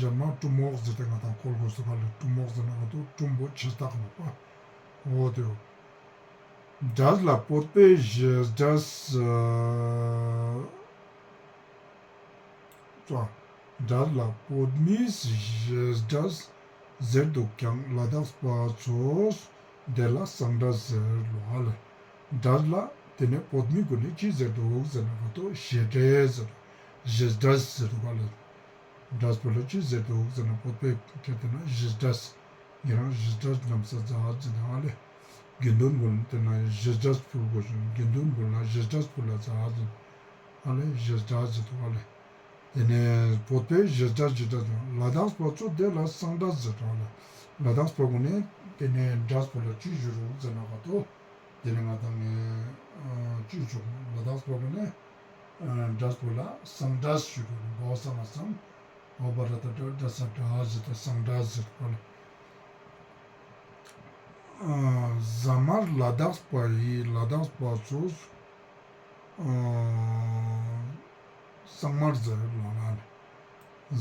ཞན་མ་གྲུ་མོག་ཟེར་ཏེ་ང་དང་ཁོལ་གོས་སོ་ག་ལེ། གྲུ་མོག་ཟེར་ན་ང་དང་གྲུམ་བོ་ཆེ་སྟག་ནོག་པ། འོ་ཏེ་འོ། འབྲས་ལ་བོད་པའི་བཞེས་འབྲས། ཙོ། འབྲས་ལ་བོད་མིས་བཞེས་འབྲས་ཟེར་འདུག་ཀྱང་ལ་དྭགས་པ་ཚོས་དེ་ལ་གསང་འབྲས་ཟེར་ལོ་ཨ་ལེ། འབྲས་ལ་ཏེ་ནེ་བོད་མི་གུན་ནི་ཅི་ཟེར་འདུག་ཟེར་ན་ག་ཏོ་བཞེས་འབྲས་ཟེར། བཞེས་འབྲས་ཟེར་འདུག་ཨ་ལེ། འབྲས་པོ་ལ་ཅི་ཟེར་འདུག་ཟེར་ན་བོད་པའི་ཁྱེར་ཏེ་ན་བཞེས་འབྲས། ཉེ་རང་བཞེས་འབྲས་ནམ་ས་ཛད་ཟེར་ན་ཨ་ལེ། དགེ་འདུན་གུན་ཏེ་ན་བཞེས་འབྲས་ཕུལ་གོས་སོ། དགེ་འདུན་གུན་ལ་བཞེས་འབྲས་ཕུལ་ལ་ཛད་ཟེར་ཨ་ལེ། བཞེས་འབྲས་ཟེར་འདུག་ཨ་ལེ། ཏེ་ནེ་བོད་པའི་བཞེས་འབྲས་བཞེས་འབྲས་ལ་དྭགས་པ་ཚོས་དེ་ལ་གསང་འབྲས་ཟེར་འདུག་ཨ་ལེ། ལ་དྭགས་པ་གུན་ནི་ཏེ་ནེ་འབྲས་པོ་ལ་ཅི་ཞུ་རུག་ཟེར་ན་ག་ཏོ། ཏེ་ནེ་ང་དང་ངི་ཅི་ཆོག་ལ་དྭགས་པ་གུན་ནི་འབྲས་པོ་ལ་གསང་འབྲས་ཞུ་རུག་ནི་བོ་ས་ང་སང་འོ་བ་ར་ཏ་འབྲས་ས་འབྲས་ཟེར་ཏེ་གསང་འབྲས་ཟེར་ཏེ་ཨ་ལེ། ཟ་མར་ལ་དྭགས་པ་ཡི་ལ་དྭགས་པ་ཚོས་གསང་མར་ཟེར་ལོ་ན།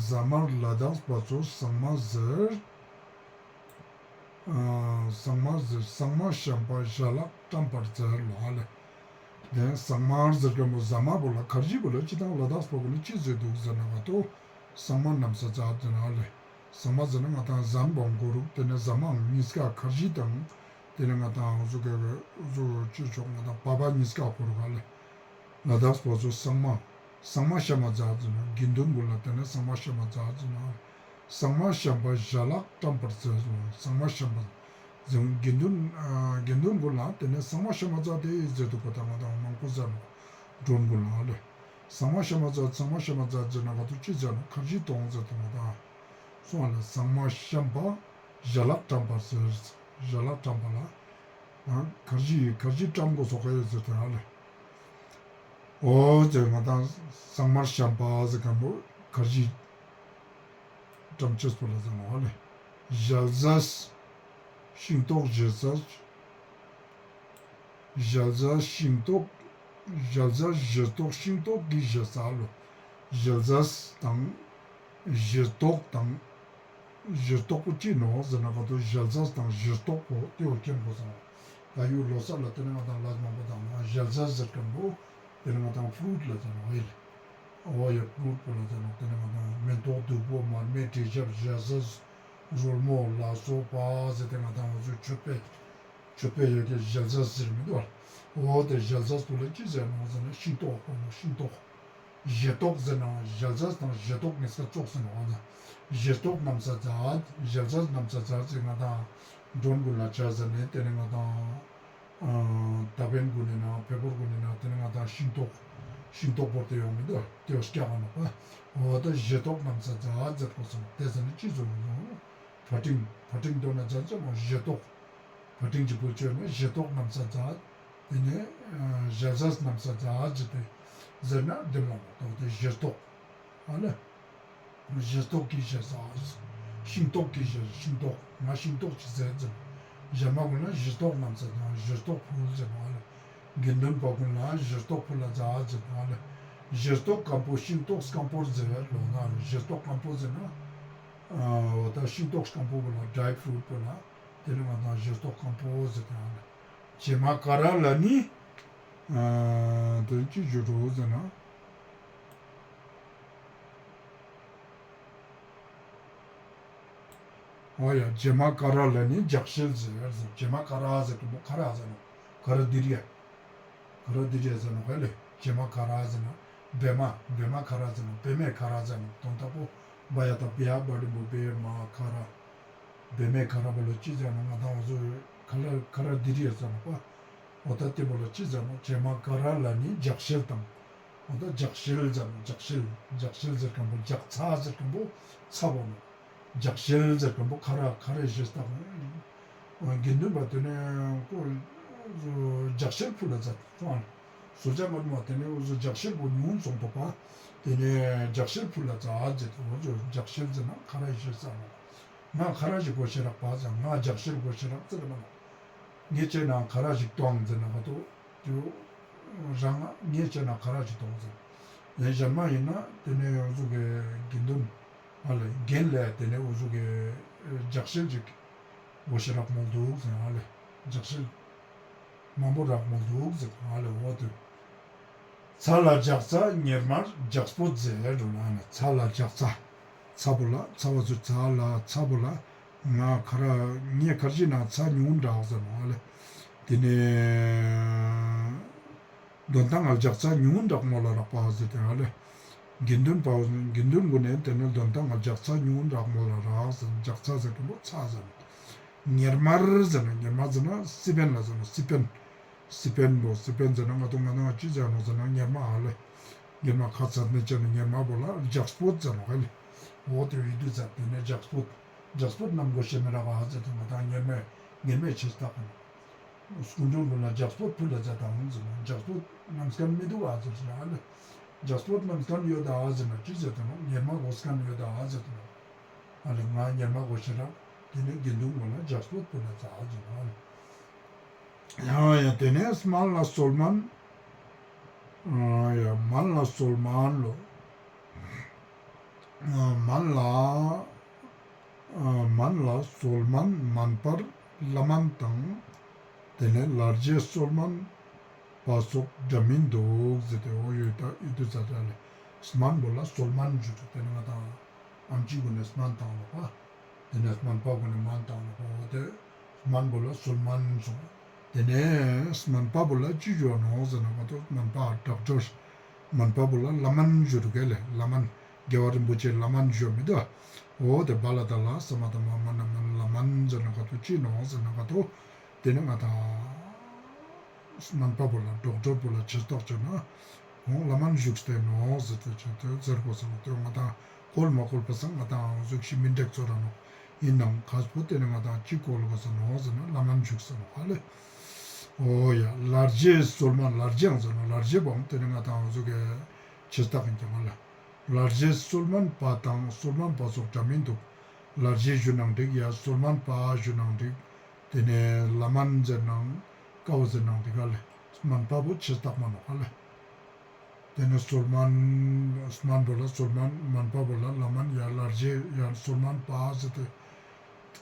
ཟ་མར་ལ་དྭགས་པ་ཚོས་གསང་མར་ཟེར། གསང་མར་ཟེར། གསང་མ་བཤམས་པ་ཞལ་ལག་བཀྲམ་པར་ཟེར་ལོ་ཨ་ལེ། ཏེ་གསང་མར་ཟེར་ཁན་བོ་ཟ་མ་བོ་ལ་ཁར་ཇི་བོ་ལ་ཅི་དང་ལ་དྭགས་པ་གུན་ནི་ཅི་ཟེར་འདུག་ཟེར་ན་ག་ཏོ། གསང་མ་ནམ་ས་ཛད་ཟེར་ན་ཨ་ལེ། གསང་མ་ཟེར་ན་ང་དང་ཟན་བོ་གོ་རུག་ཏེ་ནེ་ཟ་མའང་ཉིས་ཀ་ཁར་ཇི་དང་། ཏེ་ནེ་ང་དང་འོ་ཟུག་གི་འོ་ཟུག་ཅི་ཆོག་ང་དང་བ་བ་ཉིས་ཀ་གོ་རུག་ཨ་ལེ། ལ་དྭགས་པ་ཚོས་གསང་མ། གསང་མ་བཤམས་པ་ཛད་ཟེར་ན་དགེ་འདུན་གུན་ལ་ཏེ་ནེ་གསང་མ་བཤམས་པ་ཛད་ཟེར་ན། གསང་མ་བཤམས་པ་ཞལ་ལག་བཀྲམ་པར་ཟེར་ཟེར་ན་གསང་མ་བཤམས་པ་ཟེར་དགེ་འདུན་དགེ་འདུན་གུན་ལ་ཏེ་ནེ་གསང་མ་བཤམས་པ་ཛད་དེ་ཟེར་དུག་པ་དང་ང་དང་མང་པོ་ཟེར་ནོག་མགྲོན་གུན་ལ་ཨ་ལེ། གསང་མ་བཤམས་པ་ཛད་གསང་མ་བཤམས་པ་ཛད་ཟེར་ན་ག་ཏོ་ཅི་ཟེར་ནོག་ཁར་ཇི་ཏོང་ཟེར་དུག་ང་དང་སོང་ཨ་ལེ། གསང་མ་བཤམས་པ་ཞལ་ལག་བཀྲམ་པར་ཟེར། ཞལ་ལག་བཀྲམ་པ་ལ། ཁར་ཇི་ཁར་ཇི་བཀྲམ་གོས་སོག་ཡོད་ཟེར་ཏེ་ཨ་ལེ། འོ་ཟེར་ང་དང་གསང་མར་བཤམས་པ་ཟེར་ཁན་བོ་ཁར་ཇི་བཀྲམ་ཅེས་པོ་ལ་ཟེར་ནོག་ཨ་ལེ། ཞལ་ཟས་ཤིང་ཏོག་ཞལ་ཟས། ཞལ་ཟས་ཤིང་ཏོག་ཞལ་ཟས་ཞལ་ཏོག་ཤིང་ཏོག་གི་ཞལ་ཟས་ལོ། ཞལ་ཟས་དང་ཞལ་ཏོག་དང་། ཞལ་ཏོག་པོ་ཅི་ནོག་ཟེར་ན་ག་ཏོ་ཞལ་ཟས་དང་ཞལ་ཏོག་པོ་ཏེ་བོ་ཁྱེར་གོས་སོང་། ད་ཡུལ་ལོ་གསར་ལ་ཏེ་ནེ་ང་དང་ལ་མང་པོ་དང་ན་ཞལ་ཟས་ཟེར་ཁན་བོ་ཏེ་ནེ་ང་དང་ཕྲུཊ་ལ་ཟེར་ནོག་ཨེ་ལེ། འོ་ཡ་ཕྲུཊ་པོ་ལ་ཟེར་ནོག་ཏེ་ནེ་ང་དང་མེན་ཏོག་བདུག་སྤོས་མར་མེ་དྲི་ཆབ་ཞལ་ཟས་རོལ་མོ་ལ་སོགས་པ་ཟེར་ཏེ་ང་དང་འོ་ཟུག་མཆོད་པའི་མཆོད་པའི་ཡོད་ཀྱི་ཞལ་ཟས་ཟེར་མི་དུག་པ། འོ་ཏེ་ཞལ་ཟས་པོ་ལ་ཅི་ཟེར་ནོག་ཟེར་ན་ཤིང་ཏོག་པོ་ནོག་ཤིང་ཏོག་ཞལ་ཏོག་ཟེར་ན་ཞལ་ཟས་དང་ཞལ་ཏོག་ཉིས་ཀ་ཙོགས་ཟེར་ནོག་ཨ་ན། ཞལ་ཏོག་ནམ་ས་ཛད། ཞལ་ཟས་ནམ་ས་ཛད་ཟེར་ང་དང་མགྲོན་གུན་ལ་ཅི་ཟེར་ན་ཏེ་ནེ་ང་དང་ད་བན་གུན་ནི་ན་བལ་པོ་གུན་ནི་ན་ཏེ་ནེ་ང་དང་ཤིང་ཏོག་ཤིང་ཏོག་བོར་ཏེ་ཡོང་མི་དུག་ཏེ་བོ་སྐྱག་ག་ནོག་པ། འོ་ད་ཞལ་ཏོག་ནམ་ས་ཛད་ཟེར་གོས་སོང་། ཏེ་ཟེར་ན་ཅི་ཟེར་ནོག་ཟེར་ན་ཕ་ཏིང་ཕ་ཏིང་དོན་ན་ཛད་ཟེར་ནོག་ཞལ་ཏོག་ཕ་ཏིང་ཅིག་པོ་ཅོས་ན་ཞལ་ཏོག་ནམ་ས་ཛད། ཏེ་ནེ་ཞལ་ཟས་ནམ་ས་ཛད་ཟེར་ཏེ་ཟེར་ན་དེ་མ་ནོག་ཏོ་ཏེ་ཞལ་ཏོག་ཨ་ལེ། ཞལ་ཏོག་གི་ཞལ་ཟས། ཤིང་ཏོག་གི་ཞལ་ཤིང་ཏོག་ང་ཤིང་ཏོག་ཅིག་ཟས་ཟེར། ཞན་མ་གུན་ལ་ཞལ་ཏོག་ནམ་ས་ཛད་ཞལ་ཏོག་ཕུལ་ཟེར་ནོག་ཨ་ལེ། དགེ་འདུན་པ་གུན་ལ་ཞལ་ཏོག་ཕུལ་ལ་ཛད་ཟེར་ནོག་ཨ་ལེ། ཞལ་ཏོག་སྐམ་པོ་ཤིང་ཏོག་སྐམ་པོར་ཟེར་ལོ་ན་ཞལ་ཏོག་སྐམ་པོ་ཟེར་ན། འོ་ད་ཤིང་ཏོག་སྐམ་པོ་གུན་ལ་ཌྲའི་ཕྲུཊ་གུན་ལ། ཏེ་ནེ་ང་དང་ཞལ་ཏོག་སྐམ་པོ་ཟེར་ཏེ་ཨ་ལེ། ཇེ་མ་ཀ་ར་ལ་ནི། ཨ་ཏེ་ཅི་ཞུ་རུག་ཟེར་ན། འོ་ཡ་ཇེ་མ་ཀ་ར་ལ་ནི་ལྗགས་ཤེལ་ཟེར་ཟེར། ཇེ་མ་ཀ་ར་ཟེར་ཁན་བོ་ཀ་ར་ཟེར་ནོག་ཀ་ར་དི་རི་ཡ། ཀ་ར་དི་རི་ཡ་ཟེར་ནོག་ཧེ་ལེ། ཇེ་མ་ཀ་ར་ཟེར་ན། བེ་མ་བེ་མ་ཀ་ར་ཟེར་ན་བེ་མེ་ཀ་ར་ཟེར་ནོག་དོན་དག་པོ། བ་ཡ་ཏ་བེ་ཡ་བ་རི་བོ་བེ་མ་ཀ་ར། བེ་མེ་ཀ་ར་བོ་ལ་ཅི་ཟེར་ནོག་ང་དང་འོ་ཟུག་ཀ་ར་ཀ་ར་དི་རི་ཡ་ཟེར་ནོག་པ། འོ་ད་ཏེ་བོ་ལ་ཅི་ཟེར་ནོག་ཇེ་མ་ཀ་ར་ལ་ནི་ལྗགས་ཤེལ་དང་། འོ་ད་ལྗགས་ཤེལ་ཟེར་ནོག་ལྗགས་ཤེལ་ལྗགས་ཤེལ་ཟེར་ཁན་བོ་ལྗགས་ཚ་ཟེར་ཁན་བོ་ཚ་བོ་ནོག་ལྗགས་ཤེལ་ཟེར་ཁན་བོ་ཁ་ར་ཁ་རེ་ཞེས་བཏགས། དགེ་འདུན་པ་ཏེ་ནེ་ཁོ་ལྗགས་ཤེལ་ཕུལ་ལ་ཛད་སོང་། སོ་ཇ་མ་མ་ཏེ་ནེ་འོ་ཟུག་ལྗགས་ཤེལ་བོ་ཉུང་སོང་དོག་པ། ཏེ་ནེ་ལྗགས་ཤེལ་ཕུལ་ལ་ཛད་ཟེར་ཏེ་འོ་ཟུག་ལྗགས་ཤེལ་ཟེར་ན་ཁ་རེ་ཞེས་བཏགས་ནོག་ང་ཁ་ར་ཞིག་གོས་ཤེས་རག་པ་ཟེར་ང་ལྗགས་ཤེལ་གོས་ཤེས་རག་ཟེར་མ་ནོག་ངས་ཅི་ན་ཁ་ར་ཞིག་ཏོང་ཟེར་ན་ག་ཏོ། དེ་རང་ངེས་བྱས་ན་ཁ་ར་ཅིག་གཏོང་ཟེར། ཡང་གཞན་མ་ཡིན་ན་དེ་ནས་འུ་ཟུག་གི་དགེ་འདུན་ཨ་ལེ་རྒན་ལ་དེ་ནས་འུ་ཟུག་གི་ལྗགས་བཤད་ཅིག་འོ་ཞེ་དྲག་མོལ་འདུག་ཟེར། ཨ་ལེ་ལྗགས་བཤད་མང་པོ་རག་མོལ་འདུག་ཟེར། ཨ་ལེ་འོ་དེ། ཚ་ལ་ལྗགས་ཚ་ཉེར་མར་ལྗགས་སྤོད་ཟེར་འགྲོ་ན་ནི། ཚ་ལ་ལྗགས་ཚ། ཚ་པོ་ལ་ཚ་བ་ཚུ་ཚ་ལ་ཚ་པོ་ལ་ང་ཁ་ར་ངས་ཁར་ཅིག་ན་ཚ་ཉུང་དྲགས་ཟེར་ནོག་ཨ་ལེ། དེ་ནས་འདོན་སྟངས་ལ་ལྗགས་ཚ་ཉུང་དྲགས་མོལ་ལ་རག་པ་ཟེར་ཏེ་ཨ་ལེ། དགེ་འདུན་པ་དགེ་འདུན་གུན་ནས་དེ་ནས་འདོན་སྟངས་ལ་ལྗགས་ཚ་ཉུང་དྲགས་མོལ་ལ་རག་ཟེར། ལྗགས་ཚ་ཟེར་དུ་མོ་ཚ་ཟེར་ནོག་ཉེར་མར་ཟེར་ན་ཉེར་མར་ཟེར་ན་སི་པན་ལ་ཟེར་ན་སི་པན། སི་པན་པོ་སི་པན་ཟེར་ན་ང་དང་ང་དང་ཅི་ཟེར་ནོག་ཟེར་ན་ཉེར་མ་ཨ་ལེ། ཉེར་མ་ཁ་ཚ་ནས་ཅི་ནི་ཉེར་མ་པོ་ལ་ལྗགས་སྤོད་ཟེར་ནོག་ཨ་ལེ། འོ་དེ་ཡི་དུས་ཚ་དེ་ནས་ལྗགས་སྤོད་ལྗགས་སྤོད་ནམ་གོ་ཤེས་མི་རག་ཨ་ཟེར་དུ་ང་དང་ཉེར་མ་ཉེར་མའི་ཆེ་སྟག་གི་སྐུ་མགྲོན་གུན་ལ་ལྗགས་སྤོད་ཕུལ་ལ་ཛད་དང་ཟེར་ན་ལྗགས་སྤོད་ནམ་སྐམ་མི་འདུག་ཨ་ཟེར་ཞིག་ཨ་ལེ། ལྗགས་སྤོད་ནམ་སྐམ་ཡོད་ཨ་ཟེར་ན་ཅི་ཟེར་དུ་ནོག་ཉེར་མ་གོ་སྐམ་ཡོད་ཨ་ཟེར་དུ་ནོག་ཨ་ལེ་ང་ཉེར་མ་གོ་ཤེས་རག་དེ་ནས་དགེ་འདུན་གུན་ལ་ལྗགས་སྤོད་ཕུལ་ལ་ཛད་ཨ་ཟེར་ནོག་ཨ་ལེ། ཡང་ཡང་དེ་ནས་སྨན་ལ་གསོལ་སྨན། ཡང་སྨན་ལ་གསོལ་སྨན་ལོ། སྨན་ལ་སྨན་ལ་གསོལ་སྨན་སྨན་པར་བླ་སྨན་དང་། དེ་ནས་ལྷར་བཅས་གསོལ་སྨན་པ་སོགས་འདྲ་མིན་འདུག་ཟེར་ཏེ་འོ་ཡོད་ད་ཡོད་དུས་ཚ་ད་ལེ། སྨན་པོ་ལ་གསོལ་སྨན་ཞུ་དུ་དེ་ནས་ང་དང་ཨམ་ཆི་གུན་ནས་སྨན་བཏང་ནོག་པ། དེ་ནས་སྨན་པ་གུན་ནས་སྨན་བཏང་ནོག་པ། འོ་དེ་སྨན་པོ་ལ་གསོལ་སྨན་གསུངས། དེ་ནས་སྨན་པ་པོ་ལ་ཅི་ཞུ་ནོག་ཟེར་ན་ང་དང་སྨན་པ་དྲག་སྦྱོར། སྨན་པ་པོ་ལ་བླ་སྨན་ཞུ་དུག་ག་ལེ། བླ་སྨན་རྒྱལ་བ་རིན་པོ་ཆེ་བླ་སྨན་ཞུ་མི་དུག་འོ་དེ་བ་ལ་ད་ལ་ས་མ་ད་མ་མ་ན་མན་བླ་སྨན་ཟེར་ན་ག་དོ་ཅི་ནོག་ཟེར་ན་ག་དོ། དེ་ནས་ང་དང་སྨན་པ་པོ་ལ་དྲག་སྦྱོར་པོ་ལ་ཆེ་སྟག་ཅོ་ན། ཁོང་བླ་སྨན་བཞུགས་ཏེ་ནོག་ཟེར་ཏེ་ཅི་ཏེ་ཟེར་གོས་སོང་། ཏེ་ང་དང་བཀོལ་མ་བཀོལ་པ་སང་ང་དང་གཟུགས་ཤིག་མི་འགྲིག་ཚོར་ར་ནོག་ཡིན་ནའང་ཁ་སྤོ་ཏེ་ནི་ང་དང་ཅི་བཀོལ་གོས་ནོག་ཟེར་ན་བླ་སྨན་བཞུགས་ས་ནོག་ཨ་ལེ། འོ་ཡ་ལྷར་བཅས་གསོལ་སྨན་ལྷར་བཅས་ཡང་ཟེར་ན་ལྷར་བཅས་པའང་ཏེ་ནི་ང་དང་གཟུགས་ཀྱི་ཆེ་སྟག་ཡིན་ཀྱང་ཨ་ལེ། ལྷར་བཅས་གསོལ་སྨན་པ་དང་གསོལ་སྨན་པ་སོགས་འདྲ་མིན་འདུག་ལྷར་བཅས་ཞུ་ནའང་འགྲིག་ཡ་གསོལ་སྨན་པ་ཞུ་ནའང་འགྲིག་ཏེ་ནི་བླ་སྨན་ཟེར་ནའང་ཀ་བོ་ཟེར་ནའང་འགྲིག་ག་ལེ། སྨན་པ་པོ་ཆེ་སྟག་མ་ནོག་ག་ལེ། ཏེ་ནི་གསོལ་སྨན་སྨན་པོ་ལ་གསོལ་སྨན་སྨན་པ་པོ་ལ་བླ་སྨན་ཡ་ལྷར་བཅས་ཡ་གསོལ་སྨན་པ་ཟེར་ཏེ་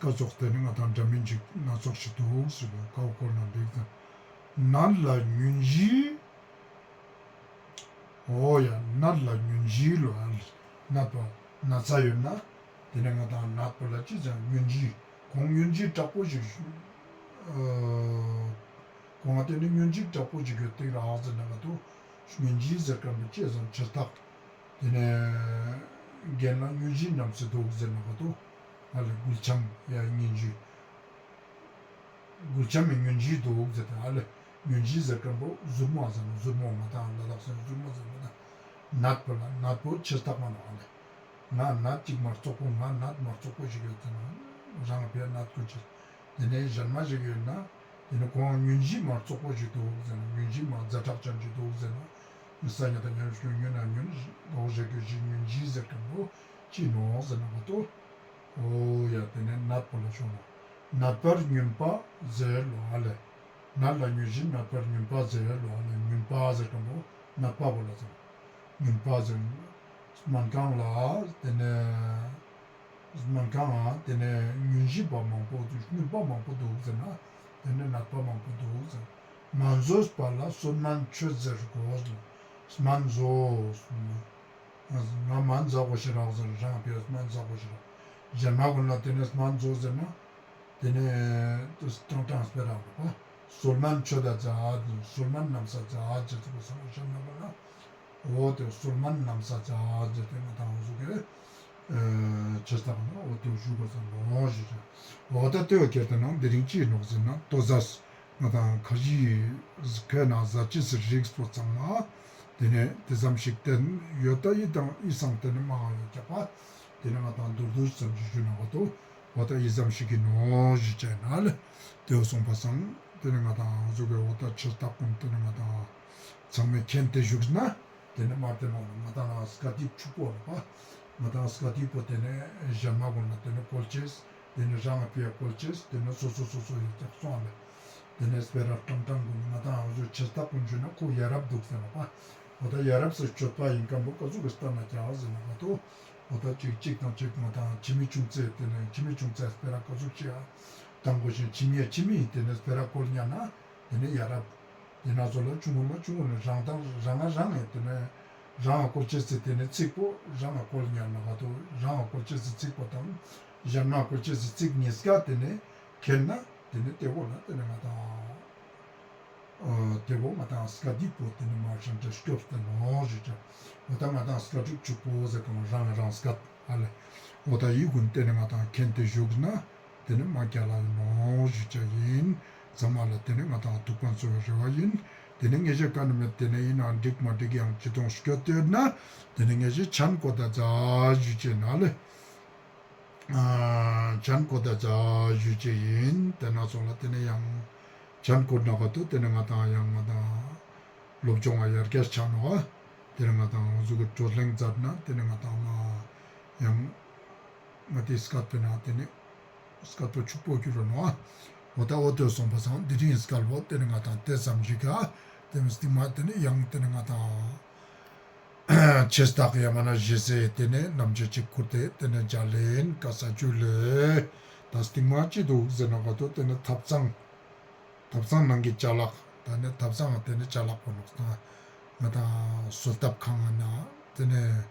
ཀ་ཙོགས་ཏེ་ནི་ང་དང་འདྲ་མིན་ཅིག་སྣ་ཚོགས་ཤིག་འདུག་ཟེར་བའི་ཀ་བོ་བཀོལ་ན་འགྲིག་ཏེ། ནད་ལ་སྙུན་གཞི། འོ་ཡ་ནད་ལ་སྙུན་གཞི་ལོ། ནད་པ་ན་ཚ་ཡོད་ན་ཏེ་ནི་ང་དང་ནད་པ་ལ་ཅི་ཟེར་སྙུན་གཞི། ཁོང་སྙུན་གཞི་དྲག་པོ་ཞིག་ཨ་ཁོང་ང་ཏེ་ནི་སྙུན་གཞི་དྲག་པོ་ཞིག་ཡོད་ཏེ་རག་ཟེར་ན་ག་དོ། སྙུན་གཞི་ཟེར་ཁན་པོ་ཅི་ཟེར་ཆེ་སྟག་ཏེ་ནི་རྒན་ལ་སྙུན་གཞི་ནམ་སེ་འདུག་ཟེར་ན་ག་དོ། ཨ་ལེ་མགུལ་ཆམ་ཡ་སྙུན་གཞི། མགུལ་ཆམ་མི་སྙུན་གཞི་འདུག་ཟེར་ཏེ་ཨ་ལེ། སྙུན་གཞི་ཟེར་ཁན་པོ་ཟུར་མོ་ཟེར་ན་ཟུར་མོ་ང་དང་ལ་དྭགས་སི་ཟུར་མོ་ཟེར་ན་ནད་པོ་ལ་ནད་པོ་ཆེ་སྟག་མ་ནོག་ཨ་ལེ། ང་ནད་ཅིག་མ་རྩོག་པོ་ང་ནད་མ་རྩོག་པོ་ཞིག་ཡོད་ཟེར་ན་རང་ཕི་ཡ་ནད་ཀུན་ཆེ། ཏེ་ནེ་ཞན་མ་ཞིག་ཡོད་ན་ཏེ་ནེ་ཁོང་སྙུན་གཞི་མ་རྩོག་པོ་ཞིག་འདུག་ཟེར་ན་སྙུན་གཞི་མ་ཛ་དྲག་ཅན་ཞིག་འདུག་ཟེར་ན་ས་ཉ་དང་ཉམ་ཞིག་སྙུན་ན་སྙུན་འོ་ཞེས་ཀྱི་ཞིག་སྙུན་གཞི་ཟེར་ཁན་པོ་ཅི་ནོག་ཟེར་ན་ག་དོ། འོ་ཡ་ཏེ་ནེ་ནད་པོ་ལ་ཤོང་ནོག་ནད་པར་སྙུན་པ་ཟེར་ལོ་ཨ་ལེ། ནད་ལ་སྙུན་གཞི་ནད་པར་སྙུན་པ་ཟེར་ལོ་ཨ་ལེ། སྙུན་པ་ཟེར་ཁན་པོ་ནད་པ་བོ་ལ་ཟེར། སྙུན་པ་ཟེར། སྨན་ཁང་ལ་ཏེ་ནེ་སྨན་ཁང་ང་ཏེ་ནེ་སྙུན་གཞི་པ་མང་པོ་འདུག་སྙུན་པ་མང་པོ་འདུག་ཟེར་ན་ཏེ་ནེ་ནད་པ་མང་པོ་འདུག་ཟེར། སྨན་བཟོ་པ་ལ་གསོལ་སྨན་མཆོད་ཟེར་གོ། སྨན་བཟོ། ང་སྨན་ཟ་གོས་ཤེས་རག་ཟེར་རང་ཕི་ཡ་སྨན་ཟ་གོས་ཤེས་རག་ཞན་མ་གུན་ལ་ཏེ་ནེ་སྨན་བཟོ་ཟེར་ན་ཏེ་ནེ་ཏེ་ཏང་ཏང་སྤེ་ར་རག་པ་གསོལ་སྨན་མཆོད་ད་ཛད། གསོལ་སྨན་ནམ་ས་ཛད་ཟེར་ཏེ་གོ་ས་ཞན་མ་གུན་ལ་འོ་ཏེ་གསོལ་སྨན་ནམ་ས་ཛད་ཟེར་ཏེ་ང་དང་འོ་ཟུག་གི་ཆེ་སྟག་ན་འོ་ཏེ་ཞུ་གོས་ས་ནོག་ཞུ་ཅེས། འོ་ད་ཏེ་བོ་ཁྱེར་ཏེ་ན་དེ་རིང་ཅི་ནོག་ཟེར་ན་ལྟོ་ཟས། ང་དང་ཁ་ཅིག་ཁེ་ན་ཟ་ཅེས་སི་རིགས་པོ་ཚང་མ་ཏེ་ནེ་ཏེ་ཙམ་ཞིག་ཏེ་ཡོད་ད་ཡི་དང་ཡི་སང་ཏེ་ནེ་མང་ཡོད་ཀྱག་པ་ཏེ་ནེ་ང་དང་མདོར་བསྡུས་ཙམ་ཞིག་ཞུ་ན་ག་དོ་འོ་ད་ཡི་ཙམ་ཞིག་གི་ནོག་ཞུ་ཅེས་ན་ལེ། ཏེ་བོ་སོང་པ་སང་ཏེ་ནེ་ང་དང་འོ་ཟུག་གི་འོ་ད་ཆེ་སྟག་གུན་ཏེ་ནེ་ང་དང་ཚང་མས་མཁྱེན་ཏེ་བཞུགས་ན། ཏེ་ནེ་མ་ཏེ་ནོག་ང་དང་ང་སྐ་ཏི་ཕྱུག་པོ་ལ་པ། ང་དང་སྐ་ཏི་པོ་ཏེ་ནེ་ཞན་མ་གུན་ལ་ཏེ་ནེ་བཀོལ་ཅེས། ཏེ་ནེ་རང་ང་ཕི་ཡ་བཀོལ་ཅེས། ཏེ་ནེ་སོ་སོ་སོ་སོ་ཡོད་ཀྱག་སོང་ཨ་ལེ། དེ་ནས་སྤེ་ར་ཀྲང་ཀྲང་གུན་ང་དང་འོ་ཟུག་ཆེ་སྟག་གུན་ཞུ་ན་ཁོ་ཡ་རབས་འདུག་ཟེར་ནོག་པ། འོ་ད་ཡ་རབས་སི་སྤྱོད་པ་ཡིན་མཁན་པོ་ཀ་ཟུག་གི་ལྟ་ན་ཀྱག་ཟེར་ན་ག་ཏོ། འོ་ད་ཅིག་ཅིག་དང་ཅིག་ང་དང་ཁྱིམ་མི་ཆུང་ཙེ་དེ་ནས་ཁྱིམ་མི་ཆུང་ཙེ་སྤེ་ར་ཀ་ཟུག་ཅིག་ཨ་དང་པོ་བཞིན་ཁྱིམ་མི་ཁྱིམ་མི་ཡིན་དེ་ནས་སྤེ་ར་བཀོལ་ཉན་ན་དེ་ནས་ཡ་རབས། དེ་ན་ཚོ་ལ་ཆུང་ངུ་མ་ཆུང་ངུ་ནས་རང་དང་རང་ང་རང་ཡིན་དེ་ནས་རང་ང་བཀོལ་ཅེས་སི་དེ་ནས་ཚིག་པོ་རང་ང་བཀོལ་ཉན་ན་ག་ཏོ། རང་ང་བཀོལ་ཅེས་སི་ཚིག་པོ་དང་གཞན་མ་བཀོལ་ཅེས་སི་ཚིག་གཉིས་ཀ་དེ་ནས་ཁྱེར་ན་དེ་ནས་དེ་བོ་ལ་དེ་ནས་ང་དང་ཨ་དེ་བོ་ང་དང་སྐད་ཡིག་པོ་དེ་ནས་མ་ཧྲན་ཏེ་སྐྱོབ་སྟེ་ནོག་ཞུ་ཅེས། འོ་ད་ང་དང་སྐད་ཡིག་ཕྱུག་པོ་ཟེར་གང་རང་རང་སྐད་ཨ་ལེ། འོ་ད་འི་གུན་དེ་ནས་ང་དང་མཁྱེན་ཏེ་བཞུགས་ན་དེ་ནས་མ་རྒྱལ་ལ་ཡིན་ནོག་ཞུ་ཅེས་ཡིན། ཚང་མ་ལ་དེ་ནས་ང་དང་ཐུགས་ཕན་གསོ་བའི་རེ་བ་ཡིན། དེ་ནས་ངེས་ཤེས་ག་ནི་མེད་དེ་ནས་ཡིན་ན་འགྲིག་མ་འགྲིག་ཡང་ཅི་གཏོང་སྐྱོད་དེ་ཡོད་ན་དེ་ནས་ངེས་ཤེས་ཆན་གོ་ད་ཛ་ཞུ་ཅེས་ན་ལེ། ཨ་ཆན་གོ་ད་ཛ་ཞུ་ཅེས་ཡིན། དེ་ན་ཚོ་ལ་དེ་ནས་ཡང་ཆན་གོ་ན་ག་ཏོ་དེ་ནས་ང་དང་ཡང་ང་དང་སློབ་སྦྱོང་ང་ཡར་རྒྱས་ཆ་ནོག་ཨ། དེ་ནས་ང་དང་འོ་ཟུག་གི་བགྲོ་གླེང་མཛད་ན་དེ་ནས་ང་དང་མ་ཡང་ང་དེ་སྐད་པོ་ན་དེ་ནས་སྐད་པོ་ཕྱུག་པོ་འགྱུར་ར་ནོག་ཨ། འོ་ད་འོ་དེ་སོང་པ་སང་དེ་རིང་སྐད་པོ་དེ་ནས་ང་དང་དེ་ཙམ་ཞིག་ག་དེ་ནས་སྟིང་མ་དེ་ནས་ཡང་དེ་ནས་ང་དང་ཆེ་སྟག་ཡ་མ་ན་ཞེ་སའི་དེ་ནས་རྣམ་འབྱེད་ཅིག་ཁུར་ཏེ་དེ་ནས་མཇལ་ལེན་ཀ་ས་ཇུ་ལེ། ད་སྟིང་མ་ཅི་འདུག་ཟེར་ན་ག་ཏོ་དེ་ནས་ཐབ་ཚང་ཐབ་ཚང་ནང་གི་ཅ་ལག་ད་ནས་ཐབ་ཚང་དེ་ནས་ཅ་ལག་པོ་ནོག་ད་ང་དང་གསོལ་ཐབ་ཁང་ན་དེ་ནས་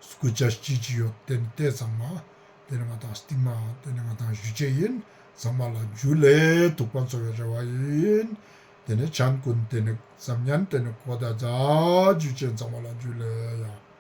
སྐུ་ཅ་ཅི་ཅི་ཡོད་དེ་ནས་དེ་ཚང་མ་དེ་ནས་ང་དང་སྟིང་མ་དེ་ནས་ང་དང་ཞུ་ཅེས་ཡིན། ཚང་མ་ལ་ཇུ་ལེ། ཐུགས་ཕན་གསོ་བའི་རེ་བ་ཡིན། དེ་ནས་ཆན་གུན་དེ་ནས་ཙམ་ཉན་དེ་ནས་གོ་ད་ཛ་ཞུ་ཅེས་ཚང་མ་ལ་ཇུ་ལེ་ཡ།